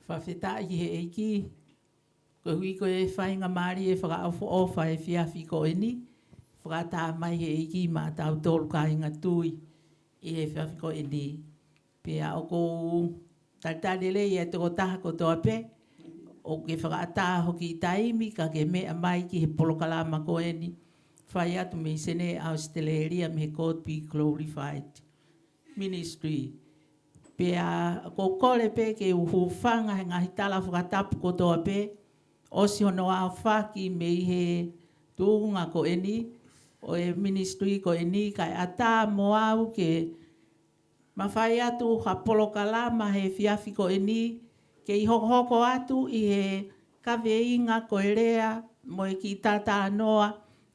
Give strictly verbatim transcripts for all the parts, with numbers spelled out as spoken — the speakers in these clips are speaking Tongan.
Fakafetaʻi ki he ʻEiki. Koeʻuhi ko e faingamālie fakaʻofoʻofa he efiafi ko eni, fakaʻatā mai he ʻEiki maʻatautolu kāinga tui ʻi he efiafi ko eni. Pea ʻoku ou talitali lelei e tokotaha kotoa pē ʻoku ke fakaʻatā hoʻo kiʻi taimi ka ke meʻa mai ki he polokalama ko eni, fai atu mei Senē, ʻAositelēlia, mei he God Be Glorified Ministry. Pea ʻoku ou kole pē ke u hūfanga he ngaahi tala fakatapu kotoa pē, ʻosi hono aofaki mei he tuʻunga ko eni ʻo e ministry ko eni, kae ʻatā mo au ke mafai atu ha polokalama he efiafi ko eni, kei hokohoko atu ʻi he kaveinga ko e lea mo e kiʻi talatalanoa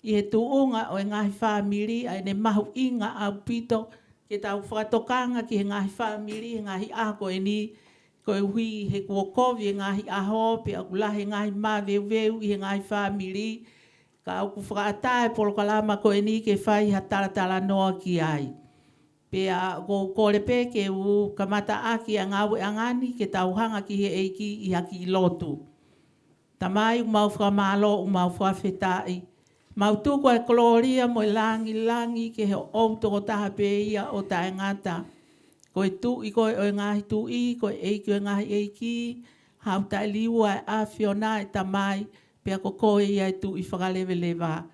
ʻi he tuʻunga ʻo e ngaahi fāmili, ʻa ʻene mahuʻinga ʻaupito ke tau fakatokanga ki he ngaahi fāmili he ngaahi ʻaho ko eni, koeʻuhi he kuo kovi e ngaahi ʻaho, pea ʻoku lahi e ngaahi maveuveu ʻi he ngaahi fāmili, ka ʻoku fakaʻatā e polokalama ko eni ke fai ha talatalanoa ki ai. Pea ʻoku ou kole pē ke u kamataʻaki ʻa e ngāueʻanga ni ke tau hanga ki he ʻEiki ʻi ha kiʻi lotu. Tamai, ʻoku mau fakamālō, ʻoku mau fakafetaʻi. Mau tuku ʻa e kolōlia mo e langilangi ki he ʻou tokotaha pē ia ʻo taʻengata. Ko e Tuʻi koe ʻo e ngaahi tuʻi, ko e ʻEiki ʻo e ngaahi ʻeiki, haʻu taʻeliua ʻa e ʻAfiona, ʻe Tamai, pea ko koe ia e Tuʻi fakaleveleva.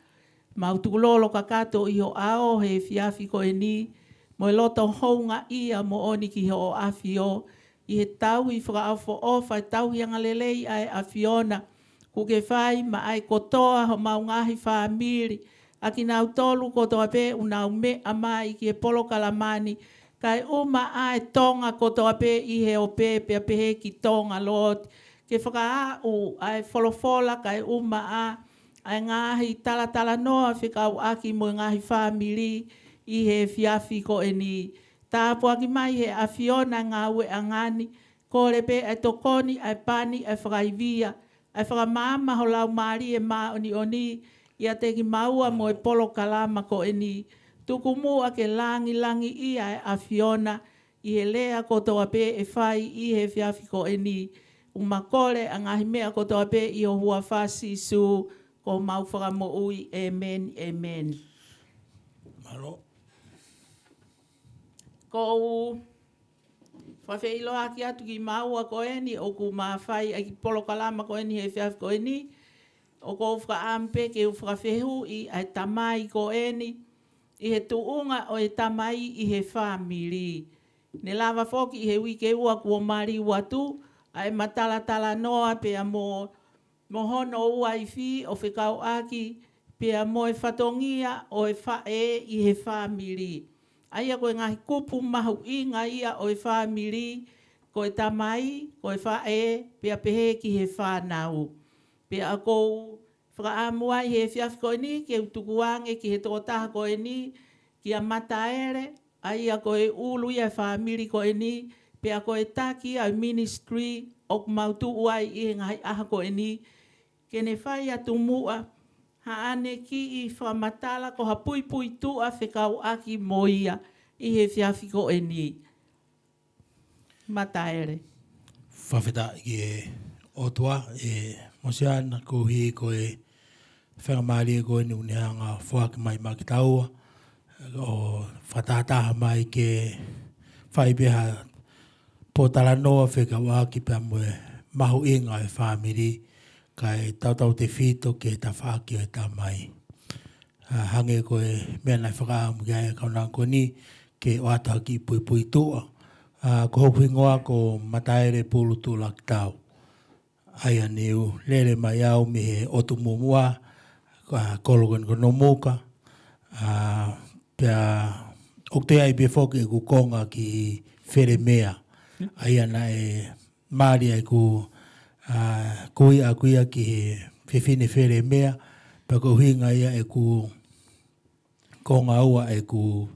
Mau tukulolo kakato ʻi ho ʻao he efiafi ko eni, mo e loto houngaʻia moʻoni ki hoʻo ʻAfio, ʻi he tauhi fakaʻofoʻofa, e tauhi angalelei ʻa e ʻAfiona kuo ke fai maʻa e kotoa homau ngaahi fāmili, ʻa kinautolu kotoa pē ʻoku nau meʻa mai ki he polokalama ni, kae ʻumaʻā e Tonga kotoa pē ʻi he ope, pea pehē ki Tonga, Lord, ke fakaaʻu ʻa e folofola kae ʻumaʻā ʻa e ngaahi talatalanoa fekauʻaki mo e ngaahi fāmili ʻi he efiafi ko eni. Tāpuaki mai he ʻAfiona e ngāueʻanga ni, kole pē ʻa e tokoni, ʻa e pani, ʻa e fakaivia, ʻa e fakamaama ho Laumālie Māʻoniʻoni ʻiate kimaua mo e polokalama ko eni. Tuku muʻa ke langilangiʻia e ʻAfiona ʻi he lea kotoa pē ʻe fai ʻi he efiafi ko eni. ʻOku mau kole ʻa e ngaahi meʻa kotoa pē ʻi ho huafa Sīsū ko homau Fakamoʻui. ʻĒmeni, ʻēmeni. Mālō. ʻOku ou fakafeʻiloaki atu kimaua ko eni ʻoku ma fai ʻa e kiʻi polokalama ko eni he efiafi ko eni. ʻOku ou fakaʻamu pē ke u fakafehuʻi ʻa e tamai ko eni ʻi he tuʻunga ʻo e tamai ʻi he fāmili. Ne lava foki ʻi he uike ua kuo maliu atu ʻa e matalatalanoa pea mo mo hono uaifi ʻo fekauʻaki pea mo e fatongia ʻo e faʻē ʻi he fāmili. ʻA ia ko e ngaahi kupu mahuʻinga ia ʻo e fāmili, ko e tamai, ko e faʻē, pea pehē ki he fānau. Pea ʻoku ou fakaʻamu ai he efiafi ko eni ke u tukuange ki he tokotaha ko eni, kia Mataele, ʻa ia ko e ʻulu ia e fāmili ko eni, pea ko e taki ʻa e ministry ʻoku mau tuʻu ai ʻi he ngaahi ʻaho ko eni, ke ne fai atu muʻa haʻane kiʻi fakamatala ko ha puipuituʻa fekauʻaki mo ia ʻi he efiafi ko eni. Mataele. Fakafetaʻi ki he ʻOtua, ʻe Mosiana, koeʻuhi ko e faingamālie ko eni ʻoku ne hanga ʻo foaki mai maʻa kitaua, ʻo fakatahataha mai ke fai pē ha pōtalanoa fekauʻaki pea mo e mahuʻinga ʻo e fāmili, kae tautautefito ki he tafaʻaki ʻo e tamai. ʻA, hangē ko e meʻa naʻe fakaʻamu ki ai ʻa e kaunanga ko eni ke ʻoatu ha kiʻi puipuituʻa. ʻA, ko hoku hingoa ko Mataele Pulu Tuʻulakitau. ʻA ia ne u lele mai au mei he ʻotu muʻomuʻa, ʻa, kolo ko eni ko Nomuka, ʻa, pea ʻoku toe ʻi ai pē foki ʻeku konga ki Felemea. ʻA ia naʻe mali ʻeku, ʻa, kui ʻaʻaku ia ki he fefine Felemea, pea ko e ʻuhinga ia ʻeku konga ua ʻeku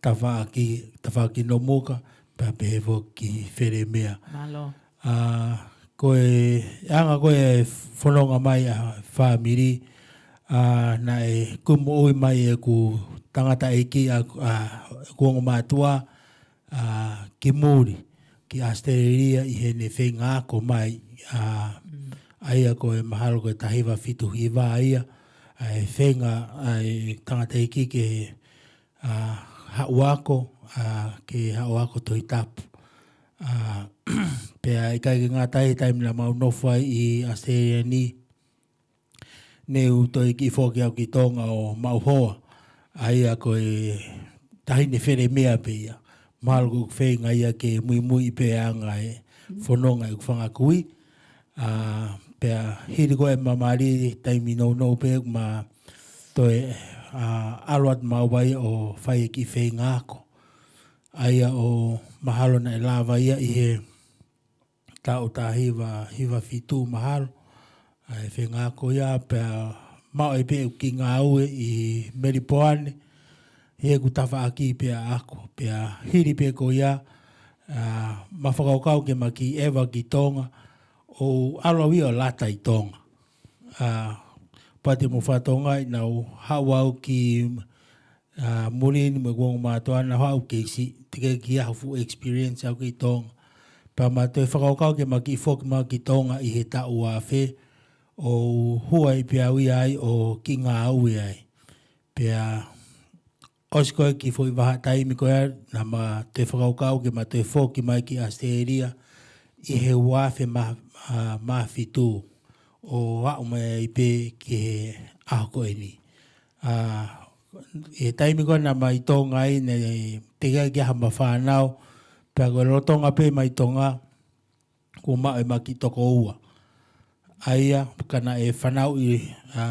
tafaʻaki, tafaʻaki Nomuka, pea pehē foki ki Felemea. Mālō. ʻA, ko e anga ko e fononga mai ʻa e fāmili, ʻa, naʻe kumi moʻui mai ʻeku tangataʻeiki ʻa, ʻa, ʻeku ongo mātuʻa, ʻa, ki muli. ki ʻAositelēlia ʻi heʻene feinga ako mai, ʻa, ʻa ia ko e mahalo ko e taha hiva fitu hiva ia, ʻa e feinga ʻa e tangataʻeiki ke, ʻa, haʻu ako, ʻa, ke haʻu ako Tohi Tapu. ʻA, pea ʻikai ke ngata ai, taimi naʻa mau nofo ai ʻi ʻAositelēlia ni, ne u toe kiʻi foki au ki Tonga ʻo maʻu hoa. ʻA ia ko e taʻahine felemea pē ia. Mahalo ko ʻeku feinga ia ke muimui pē ʻa e anga e fononga ʻeku fanga kui. ʻA, pea hili ko e mamaʻo taimi nounou pē ʻoku ma toe, ʻa, ʻalu atu maʻu ai ʻo fai e kiʻi feinga ako. ʻA ia ʻoku mahalo naʻe lava ia ʻi he taʻu taha hiva hiva fitu mahalo. ʻA e feinga ako ia pea maʻu ai pē ʻeku kiʻi ngāue ʻi Melipoane, ʻi heʻeku tafaʻaki pea ako. Pea hili pē ko ia, ʻa, ma fakakaukau ke ma kiʻi ʻeva ki Tonga, ʻo ʻalu au ia ʻo lata ʻi Tonga. ʻA, pea te mou fakatokangaʻi naʻa ku haʻu au ki ʻa, muli ni mo ʻeku ongo mātuʻa naʻa ku haʻu kei siʻi, teʻeki ke ʻi ai ha fuʻu experience au ki Tonga. Pea ma toe fakakaukau ke ma kiʻi foki mai ki Tonga ʻi he taʻu ua afe, ʻo hū ai pē au ia ai ʻo kiʻi ngāue ai. Pea ʻosi ko ē kiʻi foʻi vahaʻa taimi ko ia naʻa ma toe fakakaukau ke ma toe foki mai ki ʻAositelēlia ʻi he ua afe mā, ʻa, mā fitu ʻo aʻu mai ai pē ki he ʻaho ko eni. ʻA, ʻi he taimi ko ē naʻa ma ʻi Tonga ai, ne teʻeki ai ke ʻi ai hama fānau, pea ko e lolotonga pē ʻema ʻi Tonga, kuo maʻu ʻema kiʻi tokoua. ʻA ia, ka naʻe fanauʻi, ʻa,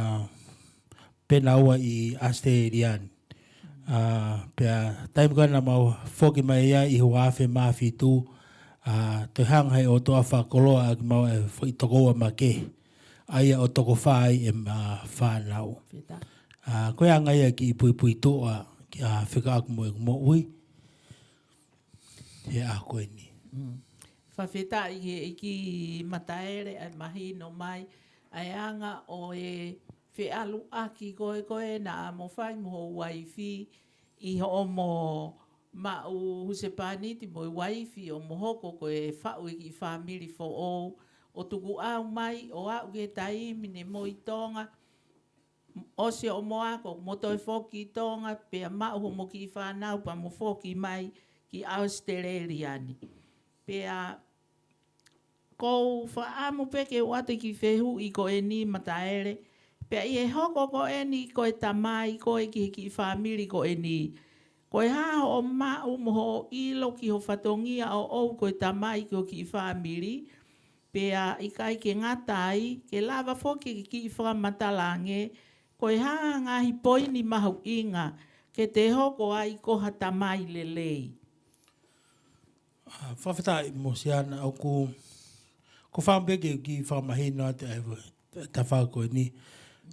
pē naua ʻi ʻAositelēlia ni. ʻA, pea taimi ko ē naʻa mau foki mai ai ʻi he ua afe mā fitu, ʻa, toe hanga he ʻOtua ʻo fakakoloa ʻaki maua e foʻi tokoua makehe. ʻA ia ʻoku toko fā ai ʻema fānau. Fakafetaʻi. ʻA, ko e anga ia e kiʻi puipuituʻa, ʻa, fekauʻaki mo ʻeku moʻui he ʻaho ko eni. Mm. Fakafetaʻi ki he ʻEiki Mataele ʻa e mahino mai ʻa e anga ʻo e feʻaluʻaki ko ē ko ē naʻa mo fai mo ho uaifi ʻi hoʻomo maʻu husepāniti mo e uaifi ʻo mo hoko ko e faʻu e kiʻi fāmili foʻou ʻo tukuʻau mai ʻo aʻu ki he taimi ne mo ʻi Tonga, ʻosi hoʻomo ako mo toe foki ʻi Tonga pea maʻu hoʻomo kiʻi fānau pea mo foki mai ki ʻAositelēlia ni. Pea ʻoku ou fakaʻamu pē ke u ʻoatu e kiʻi fehuʻi ko eni Mataele. Pea ʻi he hoko ko eni ko e tamai ko ē ki he kiʻi fāmili ko eni, ko e hā hoʻo maʻu mo hoʻo ʻilo ki ho fatongia ʻoʻou ko e tamai ki ho kiʻi fāmili? Pea ʻikai ke ngata ai, ke lava foki ke kiʻi fakamatala ange, ko e hā ngaahi poini mahuʻinga ke te hoko ai ko ha tamai lelei? ʻA, fakafetaʻi Mosiana, ʻoku, ʻoku ou fakaʻamu pē ke u kiʻi fakamahino atu ʻa e tafaʻaki ko eni.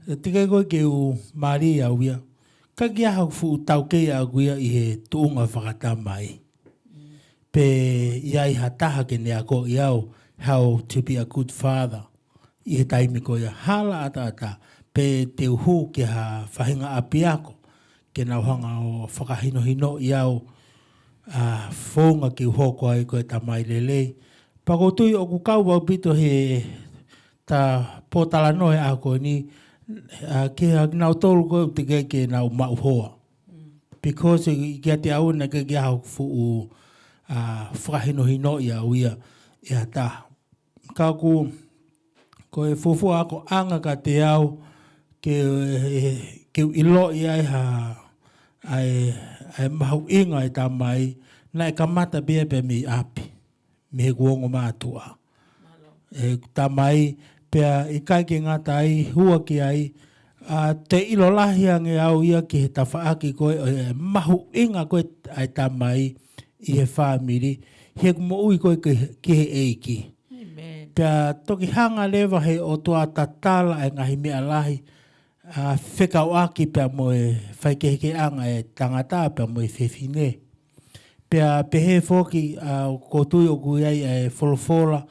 Teʻeki ai ko ē ke u mali au ia, ka ʻikai ke ʻi ai haku fuʻu taukei ʻaʻaku ia ʻi he tuʻunga fakatamai. Pe ʻi ai ha taha ke ne akoʻi au how to be a good father ʻi he taimi ko ia, hala ʻataʻatā, pe te u hū ki ha faʻahinga ʻapiako ke nau hanga ʻo fakahinohinoʻi au, ʻa, founga ke u hoko ai ko e tamai lelei. Pea ʻoku ou tui ʻoku kau ʻaupito he ta pōtalanoa he ʻaho ko eni, ʻa, ki he kinautolu ko ē teʻeki ke nau maʻu hoa. Mm. Because ʻi, kiate au naʻe ʻikai ke ʻi ai haku fuʻu, ʻa, fakahinohinoʻi au ia ʻe ha taha. Ka ʻoku, ko e fuofua akoʻanga kiate au ke, ke u ʻiloʻi ai ha, ʻa e, ʻa e mahuʻinga ʻo e tamai, naʻe kamata pē ia pē mei ʻapi, mei heʻeku ongo mātuʻa. Mālō. ʻEku tamai, pea ʻikai ke ngata ai, hū ki ai, ʻa, toe ʻilo lahi ange au ia ki he tafaʻaki ko ē ʻo e mahuʻinga ko ē ʻa e tamai ʻi he fāmili, heʻeku moʻui ko ē ki, ki he ʻEiki. ʻĒmeni. Pea toki hanga leva he ʻOtua ʻo tatala e ngaahi meʻa lahi, ʻa, fekauʻaki pea mo e faikehekeheʻanga e tangata pea mo e fefine. Pea pehē foki, ʻa, ʻoku ou tui ʻoku ʻi ai e folofola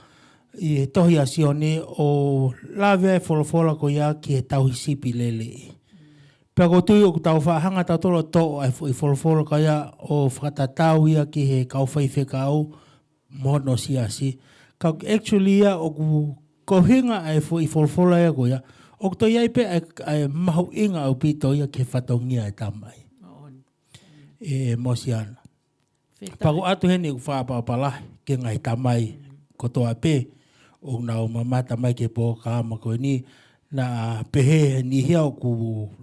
ʻi he tohi ʻa Sione ʻo lave ai e folofola ko ia ki he tauhi sipi lelei. Pea ʻoku ou tui ʻoku tau faʻa hanga tautolu ʻo toʻo ʻa e fo-, ʻa e folofola ko ia ʻo fakatatau ia ki he kau faifekau, mo hono siasi. Ka actually ia ʻoku ko e ʻuhinga ʻa e foʻi folofola ia ko ia, ʻoku toe ʻi ai pē ʻa e, ʻa e mahuʻinga ʻaupito ia ki he fatongia ʻa e tamai. ʻE Mosiana. Pea ʻoku ʻoatu heni ʻeku fakapapālangi ki he ngaahi tamai kotoa pē ʻoku nau mamata mai ki he polokalama ko eni, naʻa pehē ʻe niʻihi ʻoku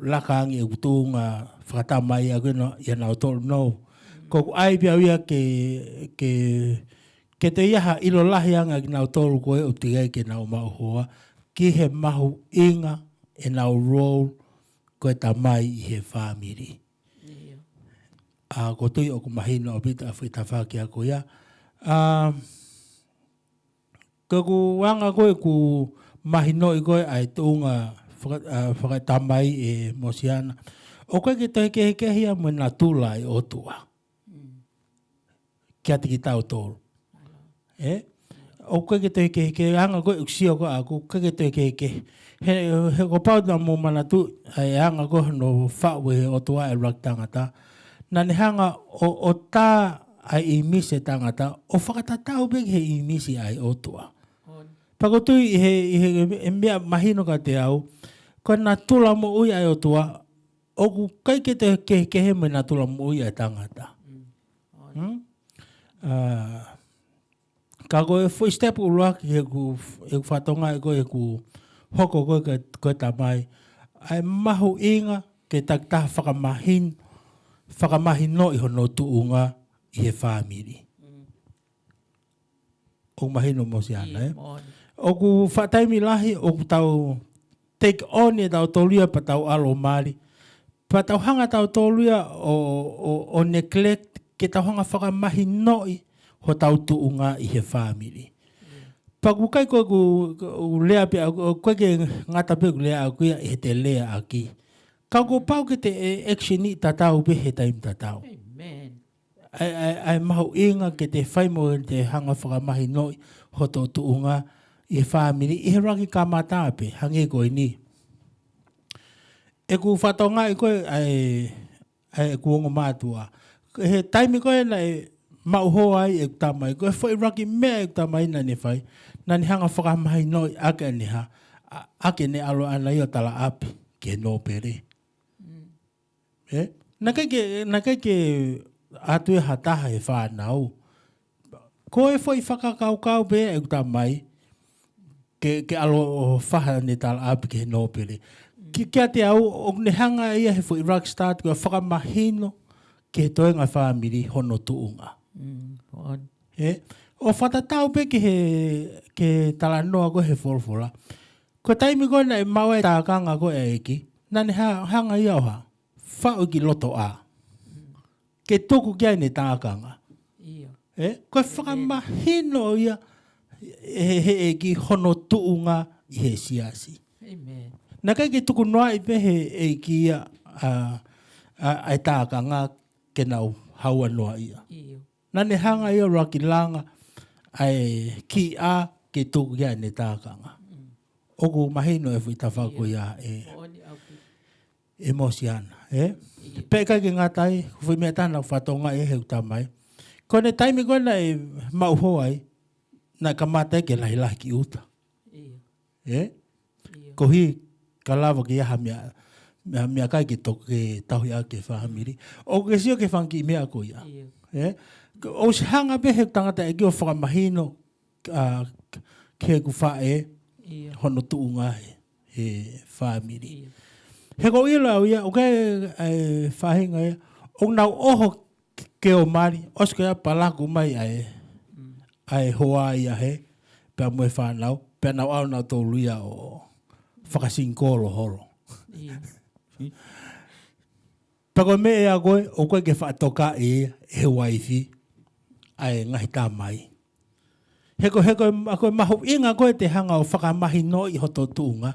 laka ange ʻeku tuʻunga fakatamai ʻaʻaku ia nautolu nō. Ko ʻeku ʻai pē au ia ke, ke, ke toe ʻi ai ha ʻilo lahi ange ʻa kinautolu ko ē ʻoku teʻeki ai ke nau maʻu hoa, ki he mahuʻinga ʻenau role ko e tamai ʻi he fāmili. ʻA, ʻoku ou tui ʻoku mahino ʻaupito ʻa e foʻi tafaʻaki ko ia. ʻA, ko ʻeku anga ko ē ʻeku mahinoʻi ko ē ʻa e tuʻunga faka-, ʻa, fakatamai ʻe Mosiana, ʻoku ʻikai ke toe kehekehe ia mo e natula ʻa e ʻOtua kiate kitautolu. ʻE? ʻOku ʻikai ke toe kehekehe, anga ko ē ʻeku sio ko ē ʻaʻaku, ʻoku ʻikai ke toe kehekehe. He, he kuo pau naʻa mou manatuʻi ʻa e anga ko ē hono faʻu ʻe he ʻOtua ʻa e ʻuluaki tangata. Naʻa ne hanga ʻo, ʻo tā ʻa e ʻīmisi ʻa e tangata, ʻo fakatatau pē ki he ʻīmisi ʻa e ʻOtua. Pea ʻoku ou tui ʻi he, ʻi he, ʻi he meʻa mahino kiate au, ko e natula moʻui ʻa e ʻOtua, ʻoku ʻikai ke toe kehekehe mo e natula moʻui ʻa e tangata. Hmm? ʻA, ka ko e foʻi step ʻuluaki ʻeku, ʻeku fatongia ko ē ʻeku hoko ko ē ko e, ko e tamai, ʻa e mahuʻinga ke takitaha fakamahin-, fakamahinoʻi hono tuʻunga ʻi he fāmili. ʻOku mahino Mosiana, ʻe? ʻOku faʻa taimi lahi ʻoku tau take on ʻe tautolu ia pea tau ʻalu ʻo mali. Pea tau hanga tautolu ia ʻo, ʻo, ʻo neglect ke tau hanga fakamahinoʻi hotau tuʻunga ʻi he fāmili. Pea ʻoku ʻikai ko ʻeku, ʻeku lea pē, ʻoku ʻikai ke ngata pē ʻeku lea ʻaʻaku ia ʻi heʻete lea ʻaki. Ka kuo pau ke te action ʻi tatau pē he taimi tatau. ʻA e, ʻa e, ʻa e mahuʻinga ke te fai mo te hanga fakamahinoʻi hoto tuʻunga ʻi he fāmili, ʻi he ʻuluaki kamata pē, hangē ko eni. ʻEku fatongia ko ē ʻa e, ʻa ʻeku ongo mātuʻa. He taimi ko ē naʻe maʻu hoa ai ʻeku tamai, ko e foʻi ʻuluaki meʻa ʻeku tamai naʻa ne fai, naʻa ne hanga fakamahinoʻi ʻaki ʻene hā, ʻa, ʻaki ʻene ʻalu ʻaʻana ia ʻo talaʻapi ki he nōpele. ʻE? Naʻe ʻikai ke, naʻe ʻikai ke ʻatu ia ha taha he fānau. Ko e foʻi fakakaukau pē ʻeku tamai, ke, ke ʻalu ʻo fai haʻane talaʻapi ki he nōpele. Ki, kiate au, ʻoku ne hanga ia he foʻi ʻuluaki start ko ē ʻo fakamahino ki he toenga fāmili hono tuʻunga. ʻE? ʻO fakatatau pē ki he, ki he talanoa ko ē he folofola. Ko e taimi ko ē naʻe maʻu ai e tākanga ko ē ʻa e ʻEiki, naʻa ne ha-, hanga ia ʻo hā, faʻu ki loto ʻā. Ke tuku ki ai ʻene tākanga. ʻE, ko e fakamahino ia ʻe he, he ʻEiki hono tuʻunga ʻi he siasi. Naʻe ʻikai ke tuku noaʻi pē he ʻEiki ia ʻa, ʻa, ʻa e tākanga ke nau haua noa ia. Naʻa ne hanga ia ʻo ʻuluaki langa ʻa e kiʻi ʻā ke tuku ki ai ʻene tākanga. ʻOku mahino e foʻi tafaʻaki ko ia ʻe, ʻe Mosiana, ʻe? Pea ʻikai ke ngata ai, ko e foʻi meʻa taha naʻe fatongia ʻe heʻeku tamai. Ko ʻene taimi ko ē naʻe maʻu hoa ai, naʻe kamata ia ke lahilahi ki ʻuta. ʻE? Koeʻuhi ka lava ke ʻi ai ha meʻa, meʻa, meʻakai ke toki tauhi ʻaki e fāmili. ʻOku ke sio ki he fanga kiʻi meʻa ko ia. ʻE? ʻOsi hanga pē heʻeku tangataʻeiki ia ʻo fakamahino, ʻa, ki heʻeku faʻē, hono tuʻunga he, he fāmili. He ʻoku ou ʻilo au ia, ʻoku ʻi ai e faʻahinga ia, ʻoku nau ʻoho ke ō mali, ʻosi ko ia pea laku mai ʻa e, ʻa e hoa ia hē, pea mo e fānau, pea nau ʻalu nautolu ia ʻo fakasingikolo holo. Pea ko e meʻa ia ko ē, ʻoku ʻikai ke faʻa tokaʻi ʻe he uaifi ʻa e ngaahi tamai. He ko, he ko, ko e mahuʻinga ko ē te hanga ʻo fakamahinoʻi hoto tuʻunga.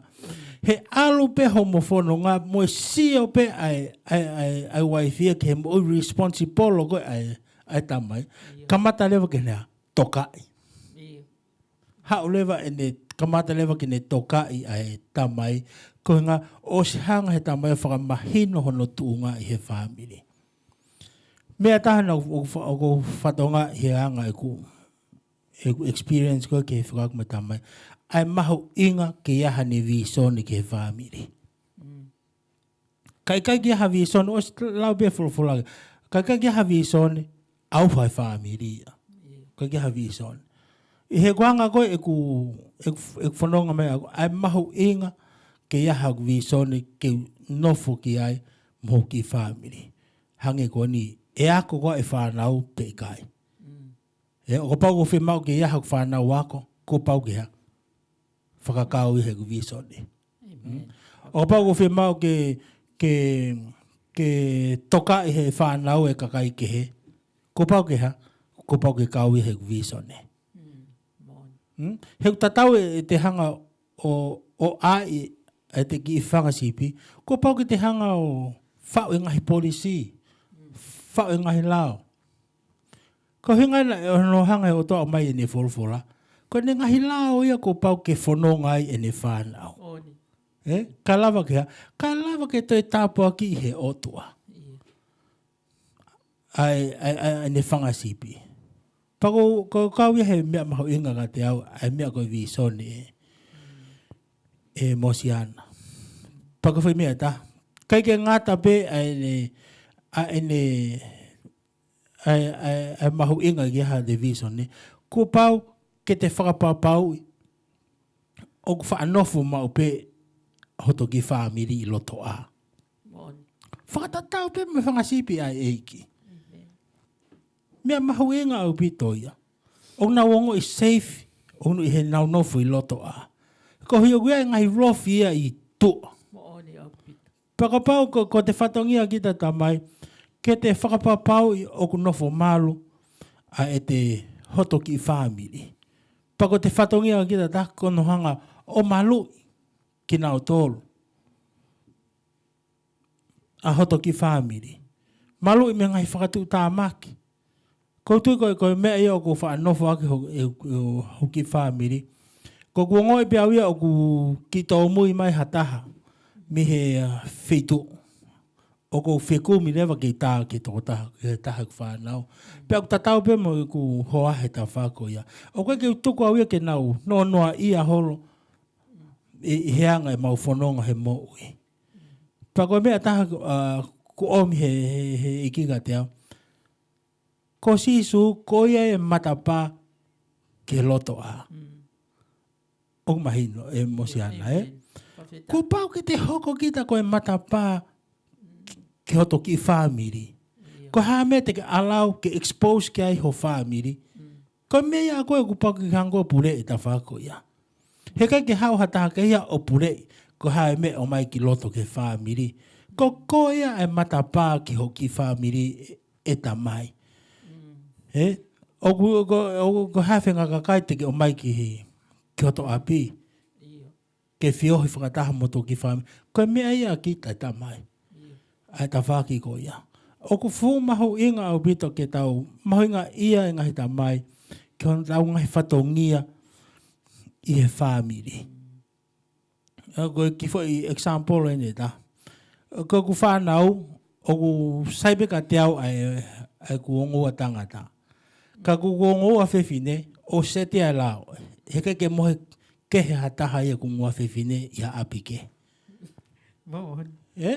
He ʻalu pē homo fononga mo e sio pē ʻa e, ʻa e, ʻa e, ʻa e uaifi ia ki he moʻui responsible ko ē ʻa e, ʻa e tamai. Kamata leva ke ne tokaʻi. Haʻu leva ʻene, kamata leva ke ne tokaʻi ʻa e tamai. Koeʻuhinga ʻosi hanga he tamai ʻo fakamahino hono tuʻunga ʻi he fāmili. Meʻa taha naʻa ku, ku fa-, ku fatongia he anga ʻeku ʻeku experience ko ē ki he fekauʻaki mo e tamai, ʻa e mahuʻinga ke ʻi ai haʻane vīsone ki he fāmili. Ka ʻikai ke ʻi ai ha vīsone, ʻosi lau pē folofola ke, ka ʻikai ke ʻi ai ha vīsone, ʻauha e fāmili ia. ʻIkai ke ʻi ai ha vīsone. ʻI he kuonga ko ē ʻeku, ʻeku, ʻeku fononga mai ʻaku, ʻa e mahuʻinga ke ʻi ai haʻaku vīsone ke nofo ki ai mo hoku fāmili. Hangē ko eni, ʻe ako ko ā e fānau pe ʻikai. ʻE, ʻo kapau ʻoku fiemaʻu ke ʻi ai haʻaku fānau ako, kuo pau ke hā, fakakau ʻi heʻeku vīsone. ʻO kapau ʻoku fiemaʻu ke, ke, ke tokaʻi he fānau e kakai kehe, kuo pau ke hā, kuo pau ke kau ʻi heʻeku vīsone. He ʻoku tatau ʻete hanga ʻo, ʻo ʻai ʻete kiʻi fanga sipi, kuo pau ke te hanga ʻo faʻu e ngaahi polisī, faʻu e ngaahi lao. Ko e ʻuhinga ia ʻoku hanga he ʻOtua ʻomai ʻene folofola, ko ʻene ngaahi lao ia kuo pau ke fononga ai ʻene fānau. ʻE, ka lava ke hā, ka lava ke toe tāpuakiʻi he ʻOtua ʻa e, ʻa e, ʻa e, ʻene fanga sipi. Pea ko, ko, kau ia he meʻa mahuʻinga kiate au, ʻa e meʻa ko e vīsone ē, ē Mosiana. Pea ko e foʻi meʻa ʻe taha, ʻikai ke ngata pē ʻa ʻene, ʻa ʻene, ʻa e, ʻa e, ʻa e mahuʻinga ke ʻi ai haʻate vīsone, kuo pau ke te fakapapauʻi ʻoku faʻa nofo maʻu pē hoto kiʻi fāmili ʻi loto ʻā. Fakatatau pē mo e fanga sipi ʻa e ʻEiki. Meʻa mahuʻinga ʻaupito ia. ʻOku nau ongoʻi safe, ʻoku nau ʻi heʻenau nofo ʻi loto ʻā. Koeʻuhi ʻoku ʻi ai e ngaahi rofi ia ʻi tuʻa. Pea kapau ko, ko ʻete fatongia kita tamai, ke te fakapapauʻi ʻoku nofo malu ʻa ʻete hoto kiʻi fāmili. Pea ko ʻete fatongia kita taha ko hono hanga ʻo maluʻi kinautolu ʻa hoto kiʻi fāmili. Maluʻi mei he ngaahi fakatuʻutāmaki. ʻOku ou tui ko e, ko e meʻa ia ʻoku ou faʻa nofo ʻaki ho, e, e, hoku kiʻi fāmili. ʻOku ou ongoʻi pē au ia ʻoku kiʻi tōmui mai ha taha mei he, ʻa, feituʻu. ʻOku ou fekumi leva ke tā ki he tokotaha, ki he taha ʻeku fānau. Pea ʻoku tatau pē mo ʻeku hoa he tafaʻaki ko ia. ʻOku ʻikai ke u tuku au ia ke nau nonoaʻia holo ʻi, ʻi he anga ʻemau fononga he moʻui. Pea ko e meʻa ʻe taha, ʻa, ʻoku ʻomi he, he, he ʻEiki kiate au. Ko Sīsū, ko ia e matapā ki he loto ʻā. ʻOku mahino, ē Mosiana, ē? Kuo pau ke te hoko kita ko e matapā ki, ki hoto kiʻi fāmili. Ko e hā e meʻa te ke allow ke expose ki ai ho fāmili. Ko e meʻa ia ko ē ʻoku pau ke ke hanga ʻo puleʻi e tafaʻaki ko ia. He ʻikai ke haʻu ha taha kehe ia ʻo puleʻi ko e hā e meʻa ʻomai ki loto ki he fāmili. Ko koe ia e matapā ki hoʻo kiʻi fāmili ē, ē tamai. Ē? ʻOku, ʻoku, ʻoku, ko e hā e faʻahinga kakai te ke ʻomai ki, ki hoto ʻapi ke feohi fakataha mo hoto kiʻi fāmili. Ko e meʻa ia ʻa kita e tamai. ʻA e tafaʻaki ko ia. ʻOku fuʻu mahuʻinga ʻaupito ke tau mahuʻingaʻia e ngaahi tamai ki honau ngaahi fatongia ʻi he fāmili. ʻA, ko e kiʻi foʻi example ʻeni ʻe taha. Ko ʻeku fānau, ʻoku sai pē kiate au ʻa e, ʻa ʻeku ongo ua tangata. Ka ko ʻeku ongo ua fefine, ʻoku seti ʻa e lao. He ʻikai ke mohe kehe ha taha ia ʻeku ongo ua fefine ʻi ha ʻapi kehe. Ē?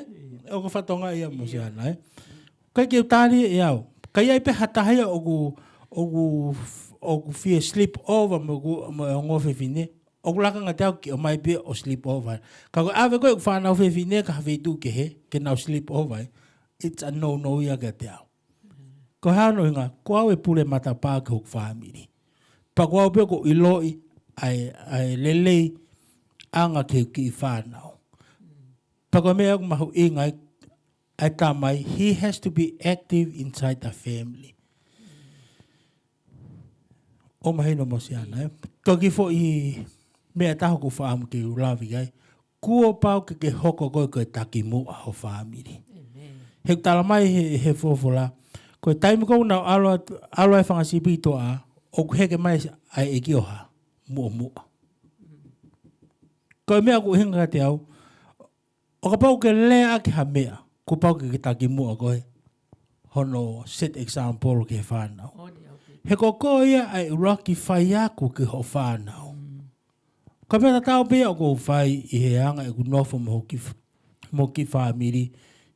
ʻOku fatongia ia Mosiana, ē? ʻIkai ke u tali ʻe au. Ka ʻi ai pē ha taha ia ʻoku, ʻoku, ʻoku fie sleep over mo ʻeku, mo e ongo ua fefine. ʻOku laka ange kiate au ke ʻomai pē ʻo sleep over. Ka ko e ʻave ko ē ʻeku fānau fefine ki ha feituʻu kehe, ke nau sleep over, ē? It's a no-no ia kiate au. Ko hono ʻuhinga, ko au e pule matapā ki hoku fāmili. Pea ko au pē ʻoku ou ʻiloʻi ʻa e, ʻa e leleiʻanga ki he kiʻi fānau. Pea ko e meʻa ʻoku mahuʻinga ai, ʻa e tamai, he has to be active inside the family. ʻOku mahino Mosiana, ē? Ko e kiʻi foʻi meʻa ʻe taha ʻoku ou faʻa ʻamu ke u lave ki ai. Kuo pau ke ke hoko koe ko e takimuʻa ho fāmili. He ʻoku tala mai he, he folofola, ko e taimi ko ē ʻoku nau ʻalu atu, ʻalu ai e fanga sipi ʻi tuʻa, ʻoku heke mai ʻa e ʻEiki ʻo hā, muʻomuʻa. Ko e meʻa ʻoku ʻuhinga kiate au, ʻo kapau ke lea ʻaki ha meʻa, kuo pau ke ke takimuʻa koe, hono set example ki he fānau. He ko koe ia ʻa e ʻuluaki faiako ki hoʻo fānau. Ka pea tatau pē ia ʻoku ou fai ʻi he anga ʻeku nofo mo hoku kiʻi f-, mo hoku kiʻi fāmili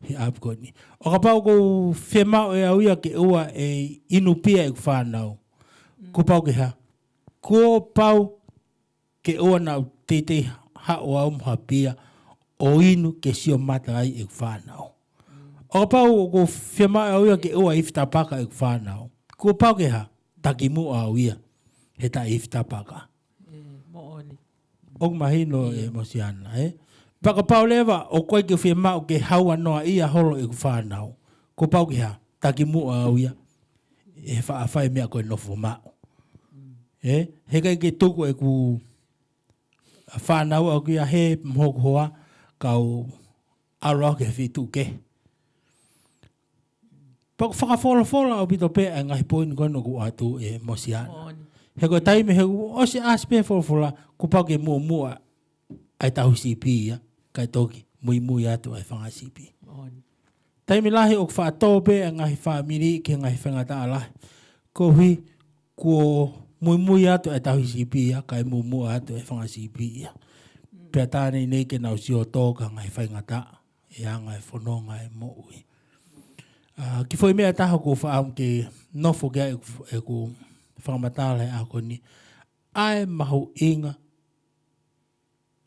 he ʻapi ko eni. ʻO kapau ʻoku ou fiemaʻu ʻe au ia ke ʻoua ʻe inu pia ʻeku fānau. Kuo pau ke hā? Kuo pau ke ʻoua naʻa teitei haʻu au mo ha pia ʻo inu ke sio mata ai ʻeku fānau. ʻO kapau ʻoku ou fiemaʻu ʻe au ia ke ʻoua ʻe ifi tapaka ʻeku fānau. Kuo pau ke hā? Takimuʻa au ia he taʻe ifi tapaka. ʻOku mahino ʻe Mosiana, ē? Pea kapau leva ʻoku ʻikai ke fiemaʻu ke haua noa ia holo ʻeku fānau. Kuo pau ke hā? Takimuʻa au ia he faʻa fai meʻa ko e nofo maʻu. Ē? He ʻikai ke tuku ʻeku fānau ʻaʻaku ia he mo hoku hoa kau ʻalu au ki he feituʻu kehe. Pea ʻoku fakafolofola ʻaupito pē ʻa e ngaahi poini ko eni ʻoku ʻoatu ʻe Mosiana. He ko e taimi he ʻoku ʻosi ʻasi pē folofola, kuo pau ke muʻomuʻa ʻa e tauhi sipi ia, kae toki muimui atu ʻa e fanga sipi. Taimi lahi ʻoku faʻa tō pē ʻa e ngaahi fāmili ki he ngaahi faingataʻa lahi. Koeʻuhi kuo muimui atu ʻa e tauhi sipi ia, kae muʻomuʻa atu ʻa e fanga sipi ia. Pea tā nei nei ke nau sio tō ki he ngaahi faingataʻa ʻi he anga e fononga e moʻui. ʻA, kiʻi foʻi meʻa ʻe taha ʻoku ou faʻa ke nofo ki ai ʻeku, ʻeku fakamatala he ʻaho ko eni. ʻA e mahuʻinga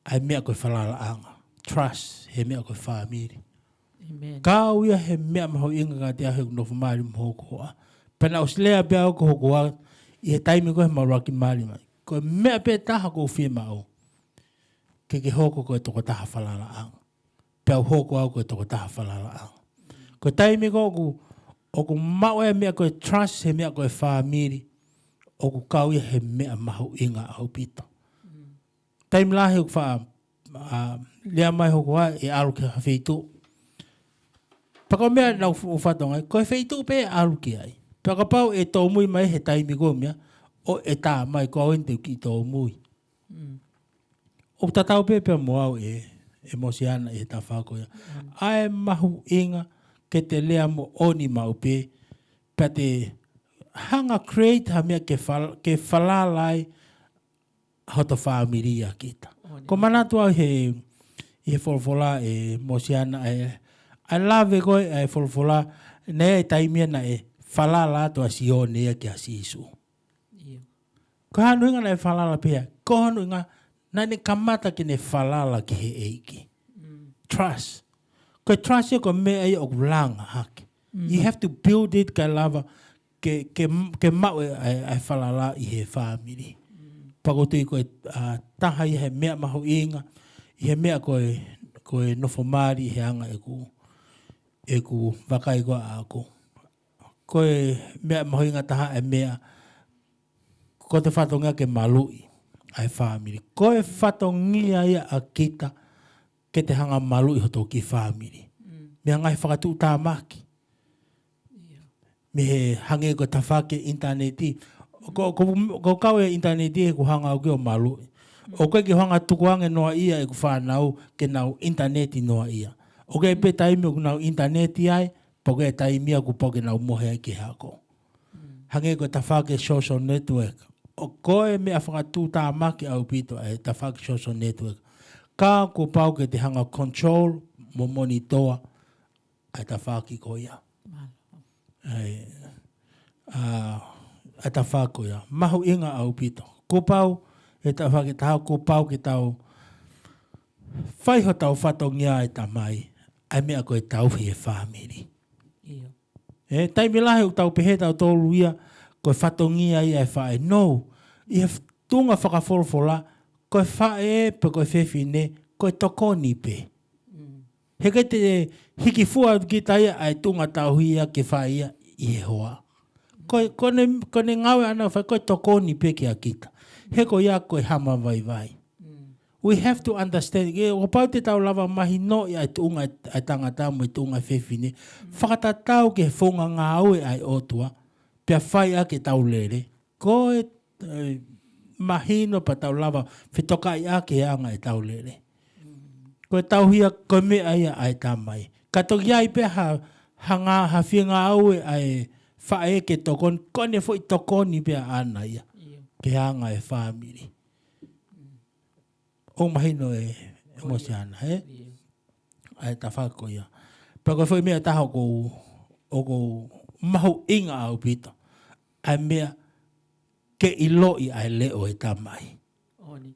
ʻa e meʻa ko e falalaʻanga. Trust, he meʻa ko e fāmili. Kau ia he meʻa mahuʻinga kiate au he ʻeku nofo mali mo hoku hoa. Pea naʻe ʻosi lea pē au ko hoku hoa ʻi he taimi ko ē he ma ʻuluaki mali mai. Ko e meʻa pē taha ʻoku ou fiemaʻu ke ke hoko ko e tokotaha falalaʻanga. Pea u hoko au ko e tokotaha falalaʻanga. Ko e taimi ko ē ʻoku, ʻoku maʻu e meʻa ko e trust, he meʻa ko e fāmili, ʻoku kau ia he meʻa mahuʻinga ʻaupito. Taimi lahi ʻoku faʻa, ʻa, lea mai hoku hoa ʻe ʻalu ki ha feituʻu. Pea ko e meʻa naʻa ku fatongia ai, ko e feituʻu pē ʻe ʻalu ki ai. Pea kapau ʻe tōmui mai he taimi ko ē meʻa, ʻoku ʻe tā mai ko au eni te u kiʻi tōmui. ʻOku tatau pē pea mo au ʻe, ʻe Mosiana ʻi he tafaʻaki ko ia. ʻA e mahuʻinga ke te lea moʻoni maʻu pē, pea te hanga create ha meʻa ke fal-, ke falala ai hoto fāmili ʻa kita. Ko e manatu au he, ʻi he folofola ʻe Mosiana ʻa e, ʻa e lave ko ē ʻa e folofola, naʻe taimi ia naʻe falala atu ʻa Sione ia kia Sīsū. Ko hono ʻuhinga naʻe falala pē ia, ko hono ʻuhinga naʻa ne kamata ke ne falala ki he ʻEiki. Trust. Ko e trust ia ko e meʻa ia ʻoku langa hake. You have to build it kae lava ke, ke, ke maʻu e, e, e falala ʻi he fāmili. Pea ʻoku ou tui ko e, ʻa, taha ia he meʻa mahuʻinga, ʻi he meʻa ko e, ko e nofo mali ʻi he anga ʻeku, ʻeku vakai ko ē ʻaʻaku. Ko e meʻa mahuʻinga taha e meʻa, ko e fatongia ke maluʻi ʻa e fāmili. Ko e fatongia ia ʻa kita ke te hanga maluʻi hoto kiʻi fāmili. Mei he ngaahi fakatuʻutāmaki. Mei he hangē ko e tafaʻaki ʻinitaneti. Ko, ko, ko e kau e ʻinitaneti he ʻoku hanga au ke ʻo maluʻi. ʻOku ʻikai ke u hanga tukuange noa ia ʻeku fānau ke nau ʻinitaneti noa ia. ʻOku ʻi ai pē taimi ʻoku nau ʻinitaneti ai, pea ʻoku ʻi ai taimi ia kuo pau ke nau mohe ai ki he ako. Hangē ko e tafaʻaki social network. ʻOku ʻi ai e meʻa fakatuʻutāmaki ʻaupito ʻa e tafaʻaki social network. Ka kuo pau ke te hanga control mo monitor ʻa e tafaʻaki ko ia. ʻA e, ʻa, ʻa e tafaʻaki ko ia. Mahuʻinga ʻaupito. Kuo pau, he tafaʻaki ʻe taha kuo pau ke tau fai hotau fatongia ʻe tamai, ʻa e meʻa ko e tauhi e fāmili. ʻE, taimi lahi ʻoku tau pehē tautolu ia, ko e fatongia ia e faʻē. No, ʻi he f-, tuʻunga fakafolofola, ko e faʻē pe ko e fefine, ko e tokoni pē. He ʻikai te hiki fua atu kita ia ʻa e tuʻunga tauhi ia ke fai ia ʻi he hoa. Ko e, ko ʻene, ko ʻene ngāue ʻaʻana fai ko e tokoni pē kia kita. He ko ia ko e hama vaivai. We have to understand, ke, ʻo kapau te tau lava mahinoʻi ʻa e tuʻunga ʻa e tangata mo e tuʻunga fefine, fakatatau ki he founga ngāue ʻa e ʻOtua, pea fai ʻaki ʻetau lele. Ko e, e, mahino pea tau lava fetokaiʻaki he anga ʻetau lele. Ko e tauhi ia, ko e meʻa ia ʻa e tamai. Ka toki ʻi ai pē ha, ha ngā, ha fie ngāue ʻa e faʻē ke tokoni, ko ʻene foʻi tokoni pē ʻaʻana ia. ʻIo. Ke anga e fāmili. ʻOku mahino ʻe, ʻe Mosiana, ē? ʻIo. ʻA e tafaʻaki ko ia. Pea ko e foʻi meʻa ʻe taha ʻoku, ʻoku mahuʻinga ʻaupito. ʻA e meʻa ke ʻiloʻi ʻa e leʻo ʻo e tamai. ʻOni.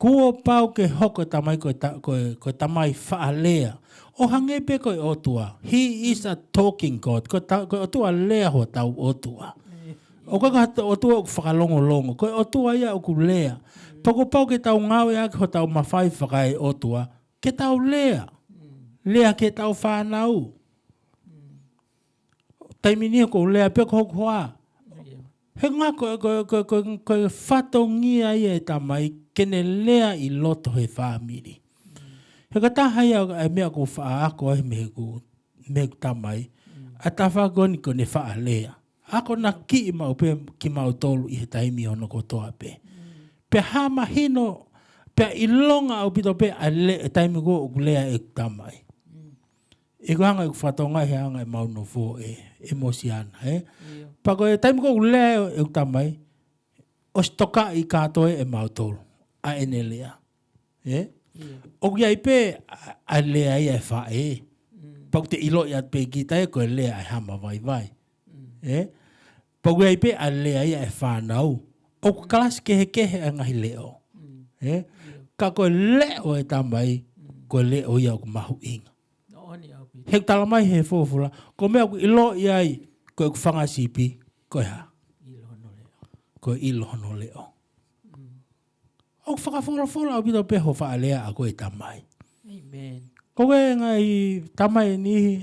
Kuo pau ke hoko e tamai ko e ta-, ko e, ko e tamai faʻa lea. ʻO hangē pē ko e ʻOtua. He is a talking God. Ko e ta-, ko e ʻOtua lea hotau ʻOtua. ʻIo. ʻOku ʻikai ko ha ʻOtua ʻoku fakalongolongo. Ko e ʻOtua ia ʻoku lea. Pea kuo pau ke tau ngāueʻaki hotau mafai fakaeʻotua ke tau lea. Mm. Lea ki heʻetau fānau. Mm. Taimi ni ʻoku ou lea pē ko hoku hoa. ʻIo. He ngā ko, ko, ko, ko, ko e fatongia ia ʻo e tamai ke ne lea ʻi loto he fāmili. Mm. He ko e taha ia e meʻa ʻoku ou faʻa ako ai mei heʻeku, mei heʻeku tamai. Mm. ʻA e tafaʻaki ko eni ko ʻene faʻa lea. Akonakiʻi maʻu pē kimautolu ʻi he taimi hono kotoa pē. Mm. Pea hā mahino, pea ʻilonga ʻaupito pē ʻa e le-, e taimi ko ē ʻoku lea ʻeku tamai. Mm. ʻI heʻeku anga ʻeku fatongia he anga ʻemau nofo ē, ʻe Mosiana, ē? ʻIo. Pea ko e taimi ko ē ʻoku lea ʻeku tamai, ʻosi tokaʻi kātoa ʻe mautolu ʻa ʻene lea. Ē? ʻIo. ʻOku ʻi ai pē ʻa, ʻa e lea ia ʻa e faʻē. Mm. Pea ʻoku te ʻiloʻi atu pē kita ē ko e lea ʻa e hā mai vaivai. Mm. Ē? Pea ʻoku ʻi ai pē ʻa e lea ia ʻa e fānau. ʻOku kalasi kehekehe ʻa e ngaahi leʻo. Mm. Ē? ʻIo. Ka ko e leʻo ʻo e tamai, Mm. ko e leʻo ia ʻoku mahuʻinga. ʻOni ʻaupito. He ʻoku talamai he folofola, ko e meʻa ʻoku ʻiloʻi ai, ko ʻeku fanga sipi, ko e hā? ʻIlo hono leʻo. Ko e ʻilo hono leʻo. Mm. ʻOku fakafolofola ʻaupito pē hoʻo faʻa lea ʻa koe tamai. ʻĒmeni. Ko e ngaahi tamai ʻe niʻihi,